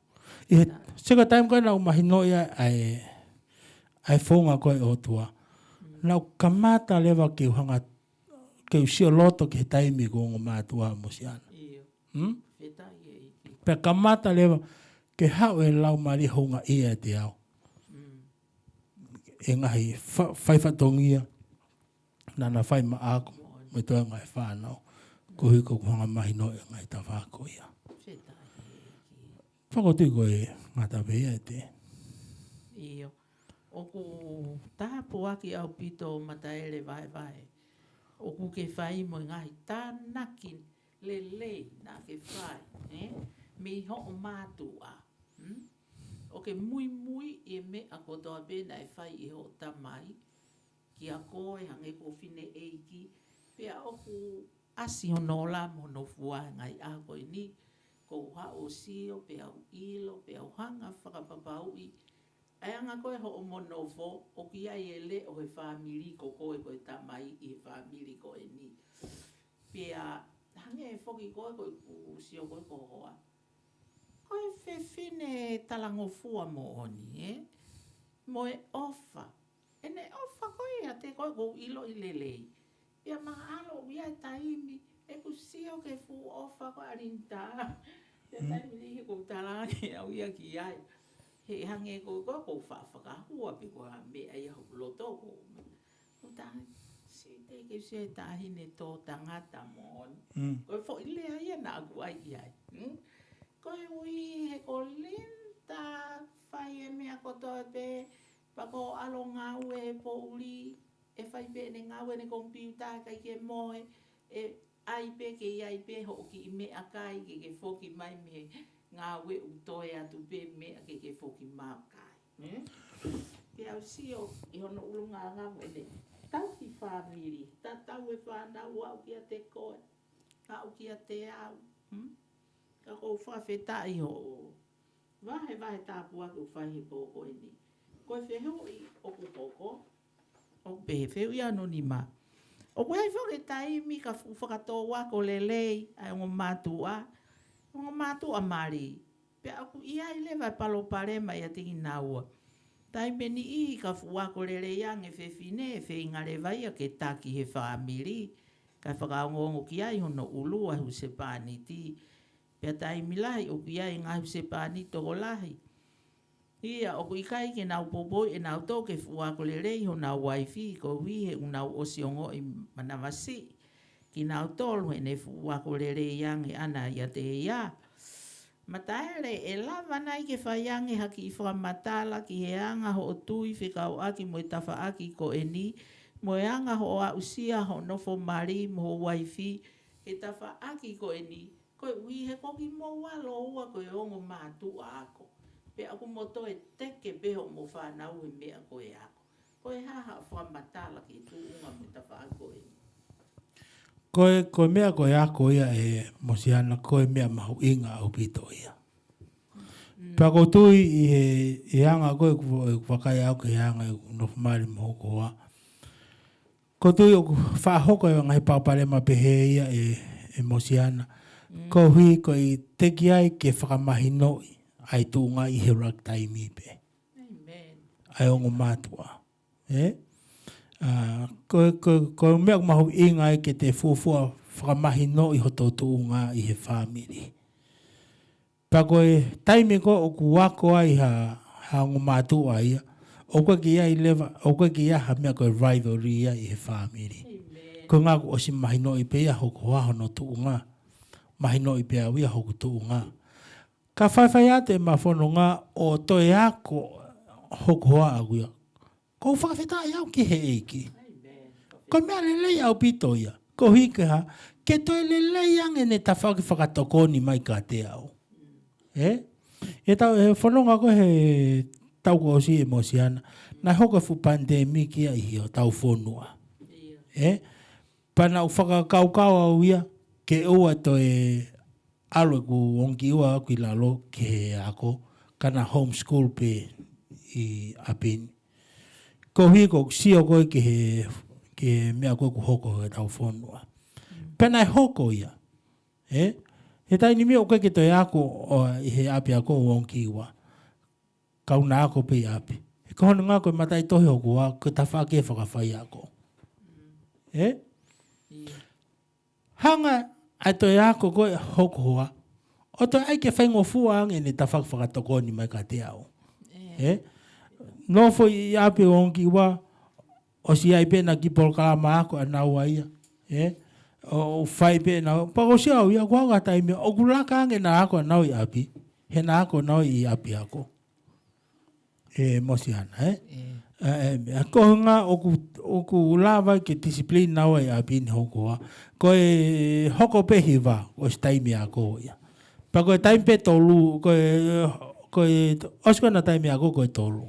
ʻI he, ʻa, sio ko e taimi ko ē naʻa ku mahinoʻi ʻa e, ʻa e founga ko ē ʻa e ʻOtua. Mm. Naʻa ku kamata leva ke u hanga ke u sio loto ki he taimi ʻeku ongo mātuʻa mo Siana. ʻIo. Hmm? Fetaʻi e ʻEiki. Pea kamata leva ke haʻu e Laumālie houngaʻia ʻiate au. Mm. ʻE ngaahi fa-, fai fatongia naʻa na fai maʻaku, moʻoni, mo e toe ngaahi fānau. Koeʻuhi ko ʻeku hanga mahinoʻi e ngaahi tafaʻaki ko ia. Fetaʻi e ʻEiki. Fakatui ko e ngata pē ia ʻe te. ʻIo. ʻOku tāpuaki ʻaupito Mataele Vaevae. ʻOku ke fai mo e ngaahi tānaki lelei naʻa ke fai, ē? Mei hoʻo mātuʻa, hmm? ʻOku ke muimui ʻi he meʻa kotoa pē naʻe fai ʻe hoʻo tamai kia koe hangē ko e fineʻeiki, pea ʻoku ʻasi hono ola mo hono fua he ngaahi ʻaho ko eni, ko u haʻu ʻo sio, pea u ʻilo, pea u hanga fakapapauʻi ʻa e anga ko ē hoʻomo nofo, ʻoku ʻi ai e leʻo he fāmili ko koe ko e tamai ʻi he fāmili ko eni. Pea hangē foki ko ē ko ʻeku sio ko ē ko hoa. Ko e fefine talangofua moʻoni, ē? Mo e ʻofa. ʻEne ʻofa ko ē ʻiate koe ʻoku ou ʻiloʻi lelei. Pea mahalo ʻoku ʻi ai e taimi, ʻeku sio ki he fuʻu ʻofa ko ē ʻa Linda. Pea, mm, taimi niʻihi ʻoku ou talaange au ia ki ai. He hangē ko, ko, ko fa-, fakahua pē ko ha meʻa ia hoku loto ko. Ko tā, si te ke se taʻahine tō tangata moʻoni. Mm. Ko e foʻi lea ia naʻa ku ʻai ki ai. Mm? Ko e ui he ko Linda fai e meʻa kotoa pē, pea ko ʻalo ngāue he poʻuli, ʻe fai pē ʻene ngāue ʻene komipiuta kae ʻikai ke mohe, ʻe ʻai pē ke ʻi ai pē hoʻo kiʻi meʻakai ke ke foki mai mei he ngāue ʻoku toe atu pē meʻa ke ke foki mai ki ai. Hmm? Pea u sio ʻi hono ʻulungaanga mo ʻene tauhi fāmili, tatau e fānau aʻu kiate koe, aʻu kiate au. Hmm? Ka ʻoku ou fakafetaʻi hoʻo vahevahe tāpuaki ʻoku fai he pō ko eni. Ko e fehuʻi ʻoku hoko, ʻoku pehē, fehuʻi ʻanonima. ʻOku ʻi ai foki e taimi ka fuʻu fakatō ako lelei ʻa e ongo mātuʻa, ongo mātuʻa mali. Pea ʻoku ʻi ai leva e palopalema ʻiate kinaua. Taimi ʻe niʻihi ka fuʻu ako lelei ange e fefine, ʻe feinga leva ia ke taki he fāmili, kae fakaongoongo ki ai hono ʻulu ʻa e husepāniti. Pea taimi lahi ʻoku ʻi ai e ngaahi husepāniti tokolahi ia ʻoku ʻikai ke nau poupouʻi ʻenau tō ke fuʻu ako lelei honau uaifi, koeʻuhi he ʻoku nau ʻosi ongoʻi manavasiʻi kinautolu heʻene fuʻu ako lelei ange ʻaʻana ʻiate ia. Mataele, ʻe lava nai ke fai ange ha kiʻi fakamatala ki he anga hoʻo tui fekauʻaki mo e tafaʻaki ko eni, mo e anga hoʻo aʻusia hoʻo nofo mali mo ho uaifi he tafaʻaki ko eni, koeʻuhi he ko kimoua lōua ko e ongo mātuʻa ako. Pea ʻoku mo toe teke pē hoʻomo fānau he meʻa ko e ako. Ko e hā haʻo fakamatala ki he tuʻunga mo e tafaʻaki ko eni? Ko e, ko e meʻa ko e ako ia ʻe Mosiana, ko e meʻa mahuʻinga ʻaupito ia. Mm. Pea ʻoku ou tui ʻi he, ʻi he anga ko ē ʻeku, ʻeku vakai au ki he anga ʻeku nofo mali mo hoku hoa. ʻOku ou tui ʻoku faʻa hoko e ngaahi palopalema pehē ia ʻe, ʻe Mosiana. Mm. Koeʻuhi ko e teʻeki ai ke fakamahinoʻi ʻa e tuʻunga ʻi he ʻuluaki taimi pē. Amen. ʻA e ongo mātuʻa. Ē? ʻA, ko, ko, ko e meʻa ʻoku mahuʻinga ai ke te fuofua fakamahinoʻi hoto tuʻunga ʻi he fāmili. Pea ko e taimi ko ē ʻoku ako ai ha, ha ongo mātuʻa ia, ʻoku ʻikai ke ʻi ai leva, ʻoku ʻikai ke ʻi ai ha meʻa ko e rivalry ia ʻi he fāmili. Amen. Ko e ʻuhinga ʻoku ʻosi mahinoʻi pē ia hoku hoa hono tuʻunga. Mahinoʻi pē au ia hoku tuʻunga. Ka faifai atu ʻema fononga ʻo toe ako hoku hoa ʻaʻaku ia. ʻOku ou fakafetaʻi au ki he ʻEiki. Amen. Ko e meʻa lelei ʻaupito ia. Koeʻuhi ke hā, ke toe lelei ange ʻene tafaʻaki fakatokoni mai kiate au. Ē? ʻI he tau, he fononga ko ē he taʻu kuo ʻosi ʻe Mosiana, naʻe hoko e fuʻu pandemic ia ʻi hotau fonua. Ē? Pea naʻá ku fakakaukau au ia, ke ʻoua toe ʻalu ʻeku ongo kiʻi ua ʻaʻaku ʻi lalo ki he ako, ka na homeschool pē ʻi ʻapi ni. Koeʻuhi ko ʻeku sio ko ē ki he, ki he meʻa ko ē kuo hoko he tau fonua. Pea naʻe hoko ia. Ē? He taimi ni ʻoku ʻikai ke toe ako ʻo, ʻi he ʻapiako ʻeku ongo kiʻi ua. Kau na ako pē ʻi ʻapi. He ko hono ʻuhinga ko e mataʻitohi hoku hoa, ko e tafaʻaki e fakafaiako. Ē? Hanga ʻa e toe ako ko ē hoku hoa, ʻo toe ʻai ke faingofua ange ʻene tafaʻaki fakatokoni mai kiate au. Ē? Nofo ʻi ʻapi ʻeku ongo kiʻi ua, ʻosi ʻi ai pē ʻena kiʻi polokalama ako ʻanaua ia. Ē? ʻO, ʻo fai pē ʻena, pea ʻosi au ia, kuo aʻu ha taimi, ʻoku laka ange ʻena ako ʻanaua ʻi ʻapi. He na ako ʻanaua ʻi ʻapiako. ʻE Mosiana, ē? ʻE, ʻe, ko e ʻuhinga ʻoku, ʻoku lava ke discipline ʻanaua ʻi ʻapi ni hoku hoa. Ko e hoko pē hiva, ʻosi taimi ako ia. Pea ko e taimi pē tolu, ko e, ko e, ʻosi ko ena taimi ako ko e tolu.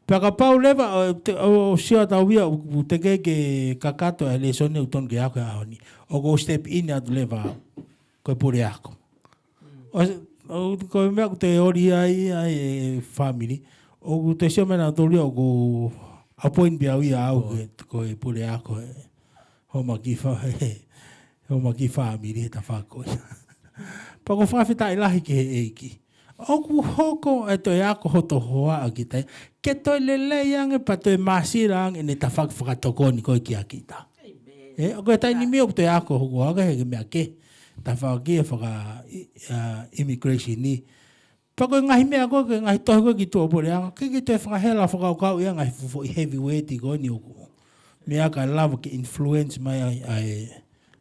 Pea kapau leva, ʻo, te, ʻo, ʻo sio atu au ia, ʻoku teʻeki ke kakato e lēsoni ʻoku totonu ke ako he ʻaho ni. ʻOku ou step in atu leva, ko e puleako. ʻO, ʻo, ko e meʻa ʻoku te ʻoli ai, ai e family. ʻOku te sio mai nautolu ia ʻoku appoint pē au ia au ke, ko e puleako ē. Homa kiʻi fa-, homa kiʻi family he tafaʻaki ko ia. Pea ʻoku ou fakafetaʻi lahi ki he ʻEiki. ʻOku hoko e toe ako hoto hoa ʻa kita. Ke toe lelei ange pea toe māsila ange ʻene tafaʻaki fakatokoni ko ē kia kita. Amen. Ē, ʻoku ʻi ai e taimi ʻoku toe ako hoku hoa he meʻa kehe. Tafaʻaki e faka, i, a, immigration ni. Pea ko e ngaahi meʻa ko ē, ko e ngaahi tohi ko ē ki tuʻapuleʻanga, ʻikai ke toe fakahela fakakaukau ia ngaahi fuʻu foʻi heavyweight ko eni ʻoku meʻa kae lava ke influence mai ai ʻa e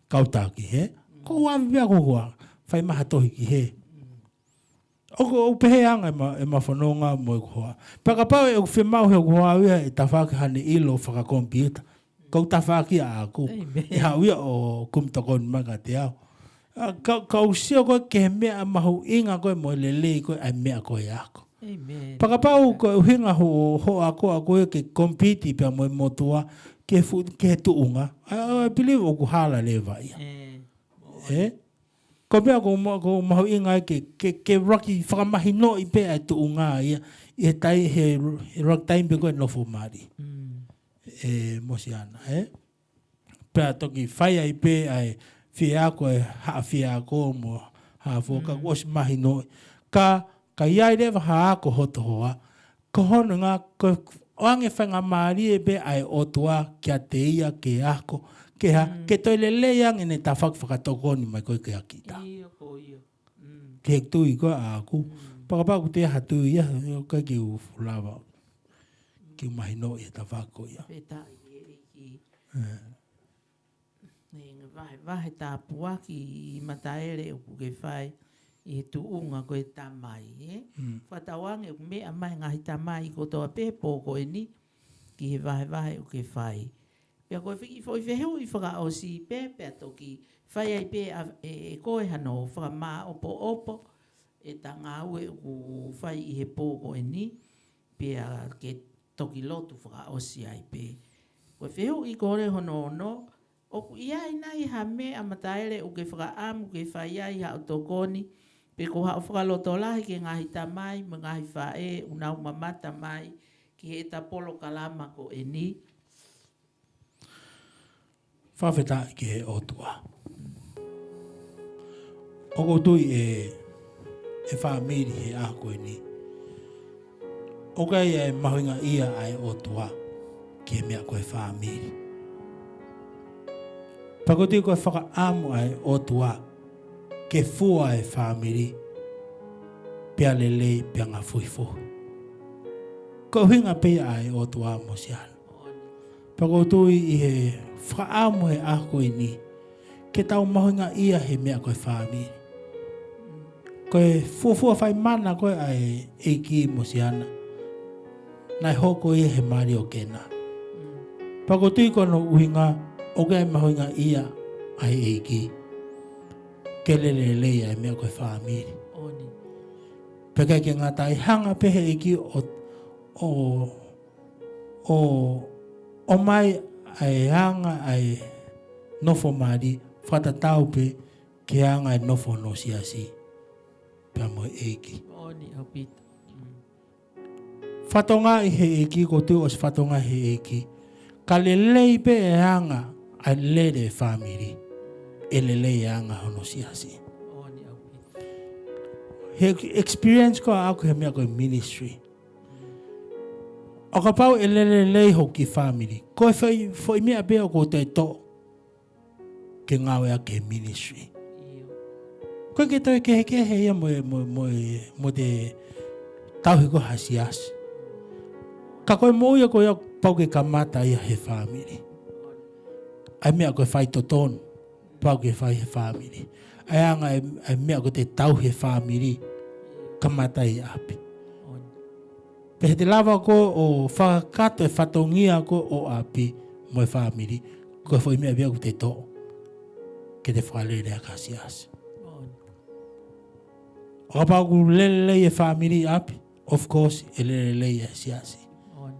kau taki, hē? Ko ʻeku ʻave pē ʻa ʻeku hoa, fai mai ha tohi ki hē. ʻOku, ʻoku pehē anga ʻema, ʻema fononga mo ʻeku hoa. Pea kapau ʻe ʻoku fiemaʻu he ʻoku hoa ia ʻe tafaʻaki haʻane ʻilo fakakomipiuta, ko ʻeku tafaʻaki ʻaʻaku. ʻĒmeni. ʻE haʻu ia ʻo kumi tokoni mai kiate au. ʻA, ka, ka u sio ko ē ki he meʻa mahuʻinga ko ē mo e lelei ko ē ʻa e meʻa ko ē ʻaʻaku. ʻĒmeni. Pea kapau ko e ʻuhinga hoʻo, hoʻo akoʻi ko ē ke compete pea mo e motuʻa ki he fu-, ki he tuʻunga, I, I believe ʻoku hala leva ia. ʻĒ. Ē? Ko e meʻa ʻoku ma-, ʻoku mahuʻinga ai ke, ke, ke ʻuluaki fakamahinoʻi pē ʻa e tuʻunga ia ʻi he tai-, he ʻuluaki taimi pē ko ē nofo mali. Mm. ʻE, Mosiana, ē? Pea toki fai ai pē ʻa e fie ako, ʻe haʻa fie ako mo haʻa fua, ka kuo ʻosi mahinoʻi. Ka, ka ʻi ai leva ha ako hoto hoa, ko hono ʻuhinga, ko e ʻoange faingamālie pē ʻa e ʻOtua kiate ia ke ako, ke ha, ke toe lelei ange ʻene tafaʻaki fakatokoni mai ko ē kia kita. ʻIo, ko ia. Mm. Ki he tui ko ē ʻaʻaku. Mm. Pea kapau ʻoku toe ʻi ai ha tui ia, ʻoku ʻikai ke u fuʻu lava ke u mahinoʻi e tafaʻaki ko ia. Fakafetaʻi ʻEiki. ʻE. ʻE, ngaahi vahevahe tāpuaki ʻi he mataele ʻoku ke fai ʻi he tuʻunga ko e tamai, ē? Mm. Fakatauange ʻoku meʻa mai ngaahi tamai kotoa pē he pō ko eni ki he vahevahe ʻoku ke fai. Pea ko e fiki foʻi fehuʻi fakaʻosi pē, pea toki fai ai pē ʻa, ʻe, ʻe koe hano fakamāʻopoʻopo ʻeta ngāue ʻoku fai ʻi he pō ko eni, pea ke toki lotu fakaʻosi ai pē. Ko e fehuʻi ko ē hono ono, ʻoku ʻi ai nai ha meʻa mataele ʻoku ke fakaʻamu ke fai ai haʻo tokoni, pe ko haʻo fakalotolahi ki he ngaahi tamai mo e ngaahi faʻē ʻoku nau mamata mai ki heʻeta polokalama ko eni? Fakafetaʻi ki he ʻOtua. ʻOku ou tui ʻe, ʻe fāmili he ʻaho ko eni, ʻoku ʻi ai e mahuʻingaʻia ʻa e ʻOtua ki he meʻa ko e fāmili. Pea ʻoku ou tui ko e fakaʻamu ʻa e ʻOtua ke fua e fāmili pea lelei pea ngafuhifuhi. Ko e ʻuhinga pē ia ʻa e ʻOtua, Mosiana. Pea ʻoku ou tui ʻi he fakaʻamu he ʻaho ko eni ke tau mahuʻingaʻia he meʻa ko e fāmili. Ko e fuofua fai mana ko ē ʻa e ʻEiki, Mosiana, naʻe hoko ia he mali ʻo Kena. Pea ʻoku ou tui ko hono ʻuhinga ʻoku ʻi ai e mahuʻingaʻia ʻa e ʻEiki ke lele lelei ʻa e meʻa ko e fāmili. ʻOni. Pea ʻikai ke ngata ai, hanga pē he ʻEiki ʻo, ʻo, ʻo, ʻomai ʻa e anga ʻa e nofo mali fakatatau pē ki he anga e nofo hono siasi pea mo e ʻEiki. ʻOni ʻaupito. Mm. Fatongia ʻi he ʻEiki, ʻoku ou tui ʻosi fatongia he ʻEiki. Ka lelei pē e anga ʻa e lele e fāmili, ʻe lelei e anga hono siasi. ʻOni ʻaupito. He experience ko ē ʻaʻaku he meʻa ko e ministry. ʻO kapau ʻe lele lelei hoku kiʻi fāmili, ko e foʻi, foʻi meʻa pē ʻoku ou toe toʻo ke ngāueʻaki he ministry. ʻIo. ʻOku ʻikai ke toe kehekehe ia mo e, mo, mo e, mo e tauhi ko ē ha siasi. Ka ko e moʻui ia ko ia pau ke kamata ia he fāmili. ʻA e meʻa ko e faitotonu, pau ke fai he fāmili. ʻA e anga e, ʻa e meʻa ko ē te tauhi e fāmili, kamata ʻi ʻapi. ʻOni. Pea ʻi heʻete lava ko ē ʻo fakakakato e fatongia ko ē ʻo ʻapi mo e fāmili, ko e foʻi meʻa pē ia ʻoku te toʻo ke te fakalele ʻaki ha siasi. ʻOni. ʻO kapau ʻoku lele lelei e fāmili ʻi ʻapi, of course, ʻe lele lelei e siasi. ʻOni.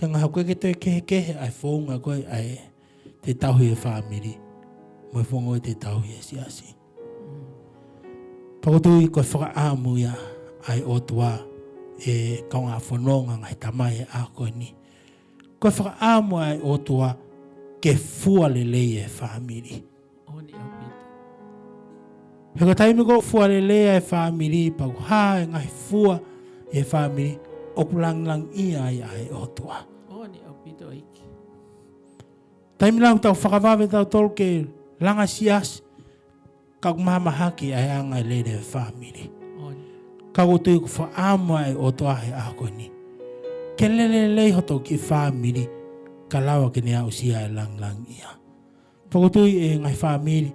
He ngaahi ʻoku ʻikai ke toe kehekehe ʻa e founga ko ē ʻa e te tauhi e fāmili mo e founga ʻo e te tauhi e siasi. Mm. Pea ʻoku ou tui ko e fakaʻamu ia ʻa e ʻOtua, ʻe kaungā fononga, ngaahi tamai, he ʻaho ko eni. Ko e fakaʻamu ʻa e ʻOtua ke fua lelei e fāmili. ʻOni ʻaupito. He ko e taimi ko ē ʻoku fua lelei ai e fāmili, pea ʻoku hā e ngaahi fua ʻi he fāmili, ʻoku langilangiʻia ai ʻa e ʻOtua. ʻOni ʻaupito, ʻEiki. Taimi lahi ʻoku tau fakavave tautolu ke langa siasi, ka ʻoku mahamahaki ʻa e anga e lele e fāmili. ʻOni. Ka ʻoku ou tui ʻoku fakaʻamu ʻa e ʻOtua he ʻaho ko eni ke lele lelei hoto kiʻi fāmili, ka lava ke ne aʻusia e langilangiʻia. Pea ʻoku ou tui ʻe ngaahi fāmili,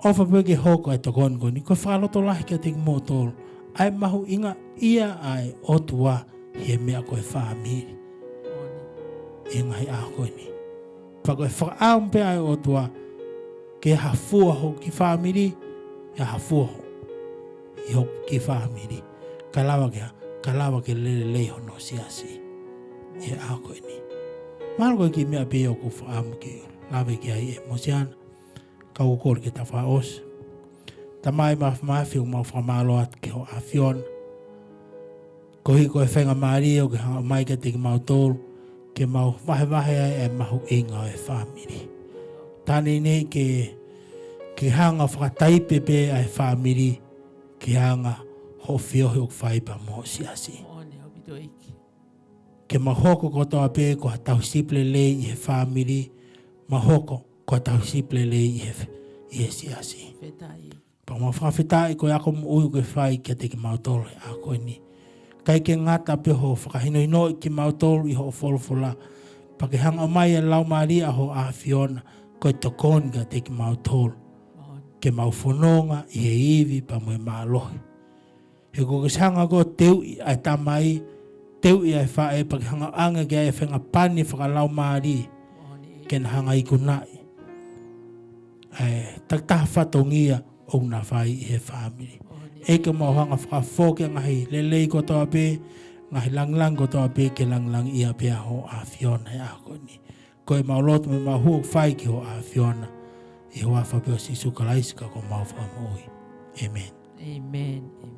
ʻofa pē ke hoko e tokoni ko eni ko e fakalotolahi kiate kimoutolu ʻa e mahuʻingaʻia ʻa e ʻOtua he meʻa ko e fāmili. ʻI he ngaahi ʻaho ko eni, pea ko e fakaʻamu pē ʻa e ʻOtua ke hafua hoku kiʻi fāmili, ʻe hafua hoʻo, ʻi hoku kiʻi fāmili. Ka lava ke, ka lava ke lele lelei hono siasi ʻi he ʻaho ko eni. Mahalo ko e kiʻi meʻa pē ʻoku fakaʻamu ke lave ki ai ʻe Mosiana, ka ʻoku ou kole ke tau fakaʻosi. Tamai Māfimafi, ʻoku mau fakamālō atu ki hoʻo ʻAfiona koeʻuhi ko e faingamālie ʻoku ke hanga mai kiate kimautolu ke mau vahevahe ai e mahuʻinga ʻo e fāmili. Taimi ni ke, ke hanga ʻo fakataipe pē ʻa e fāmili ki he anga hoʻo feohi ʻoku fai pea mo hoʻo siasi. Moʻoni ʻaupito ʻEiki. Ke mau hoko kotoa pē ko ha tauhi sipi lelei ʻi he fāmili, mau hoko ko ha tauhi sipi lelei ʻi he, ʻi he siasi. Fakafetaʻi. Pea mau fakafetaʻi ko e ako moʻui ʻoku ke fai kiate kimautolu he ʻaho ko eni. ʻIkai ke ngata pē hoʻo fakahinohinoʻi kimautolu ʻi hoʻo folofola, pea ke hanga ʻo ʻomai e Laumālie ʻa hoʻo ʻAfiona ko e tokoni kiate kimautolu ke mau fononga ʻi he ivi pea mo e mālohi. He ʻoku ke hanga ʻo teuʻi ʻa e tamai, teuʻi ʻa e faʻē, pea ke hanga ʻo ʻoange ki ai e faʻahinga pani fakalaumālie ke na hanga ʻo ikunaʻi ʻa e takitaha fatongia ʻoku na fai ʻi he fāmili. ʻEiki, mau hanga ʻo fakafoki ʻa e ngaahi lelei kotoa pē, ngaahi langilangi kotoa pē ke langilangiʻia pē ʻa hoʻo ʻAfiona he ʻaho ko eni. Ko ʻemau lotu mo ʻemau hū ʻoku fai ki hoʻo ʻAfiona, ʻi he huafa pē ʻo Sīsū Kalaisi ko homau Fakamoʻui. ʻĒmeni. ʻĒmeni.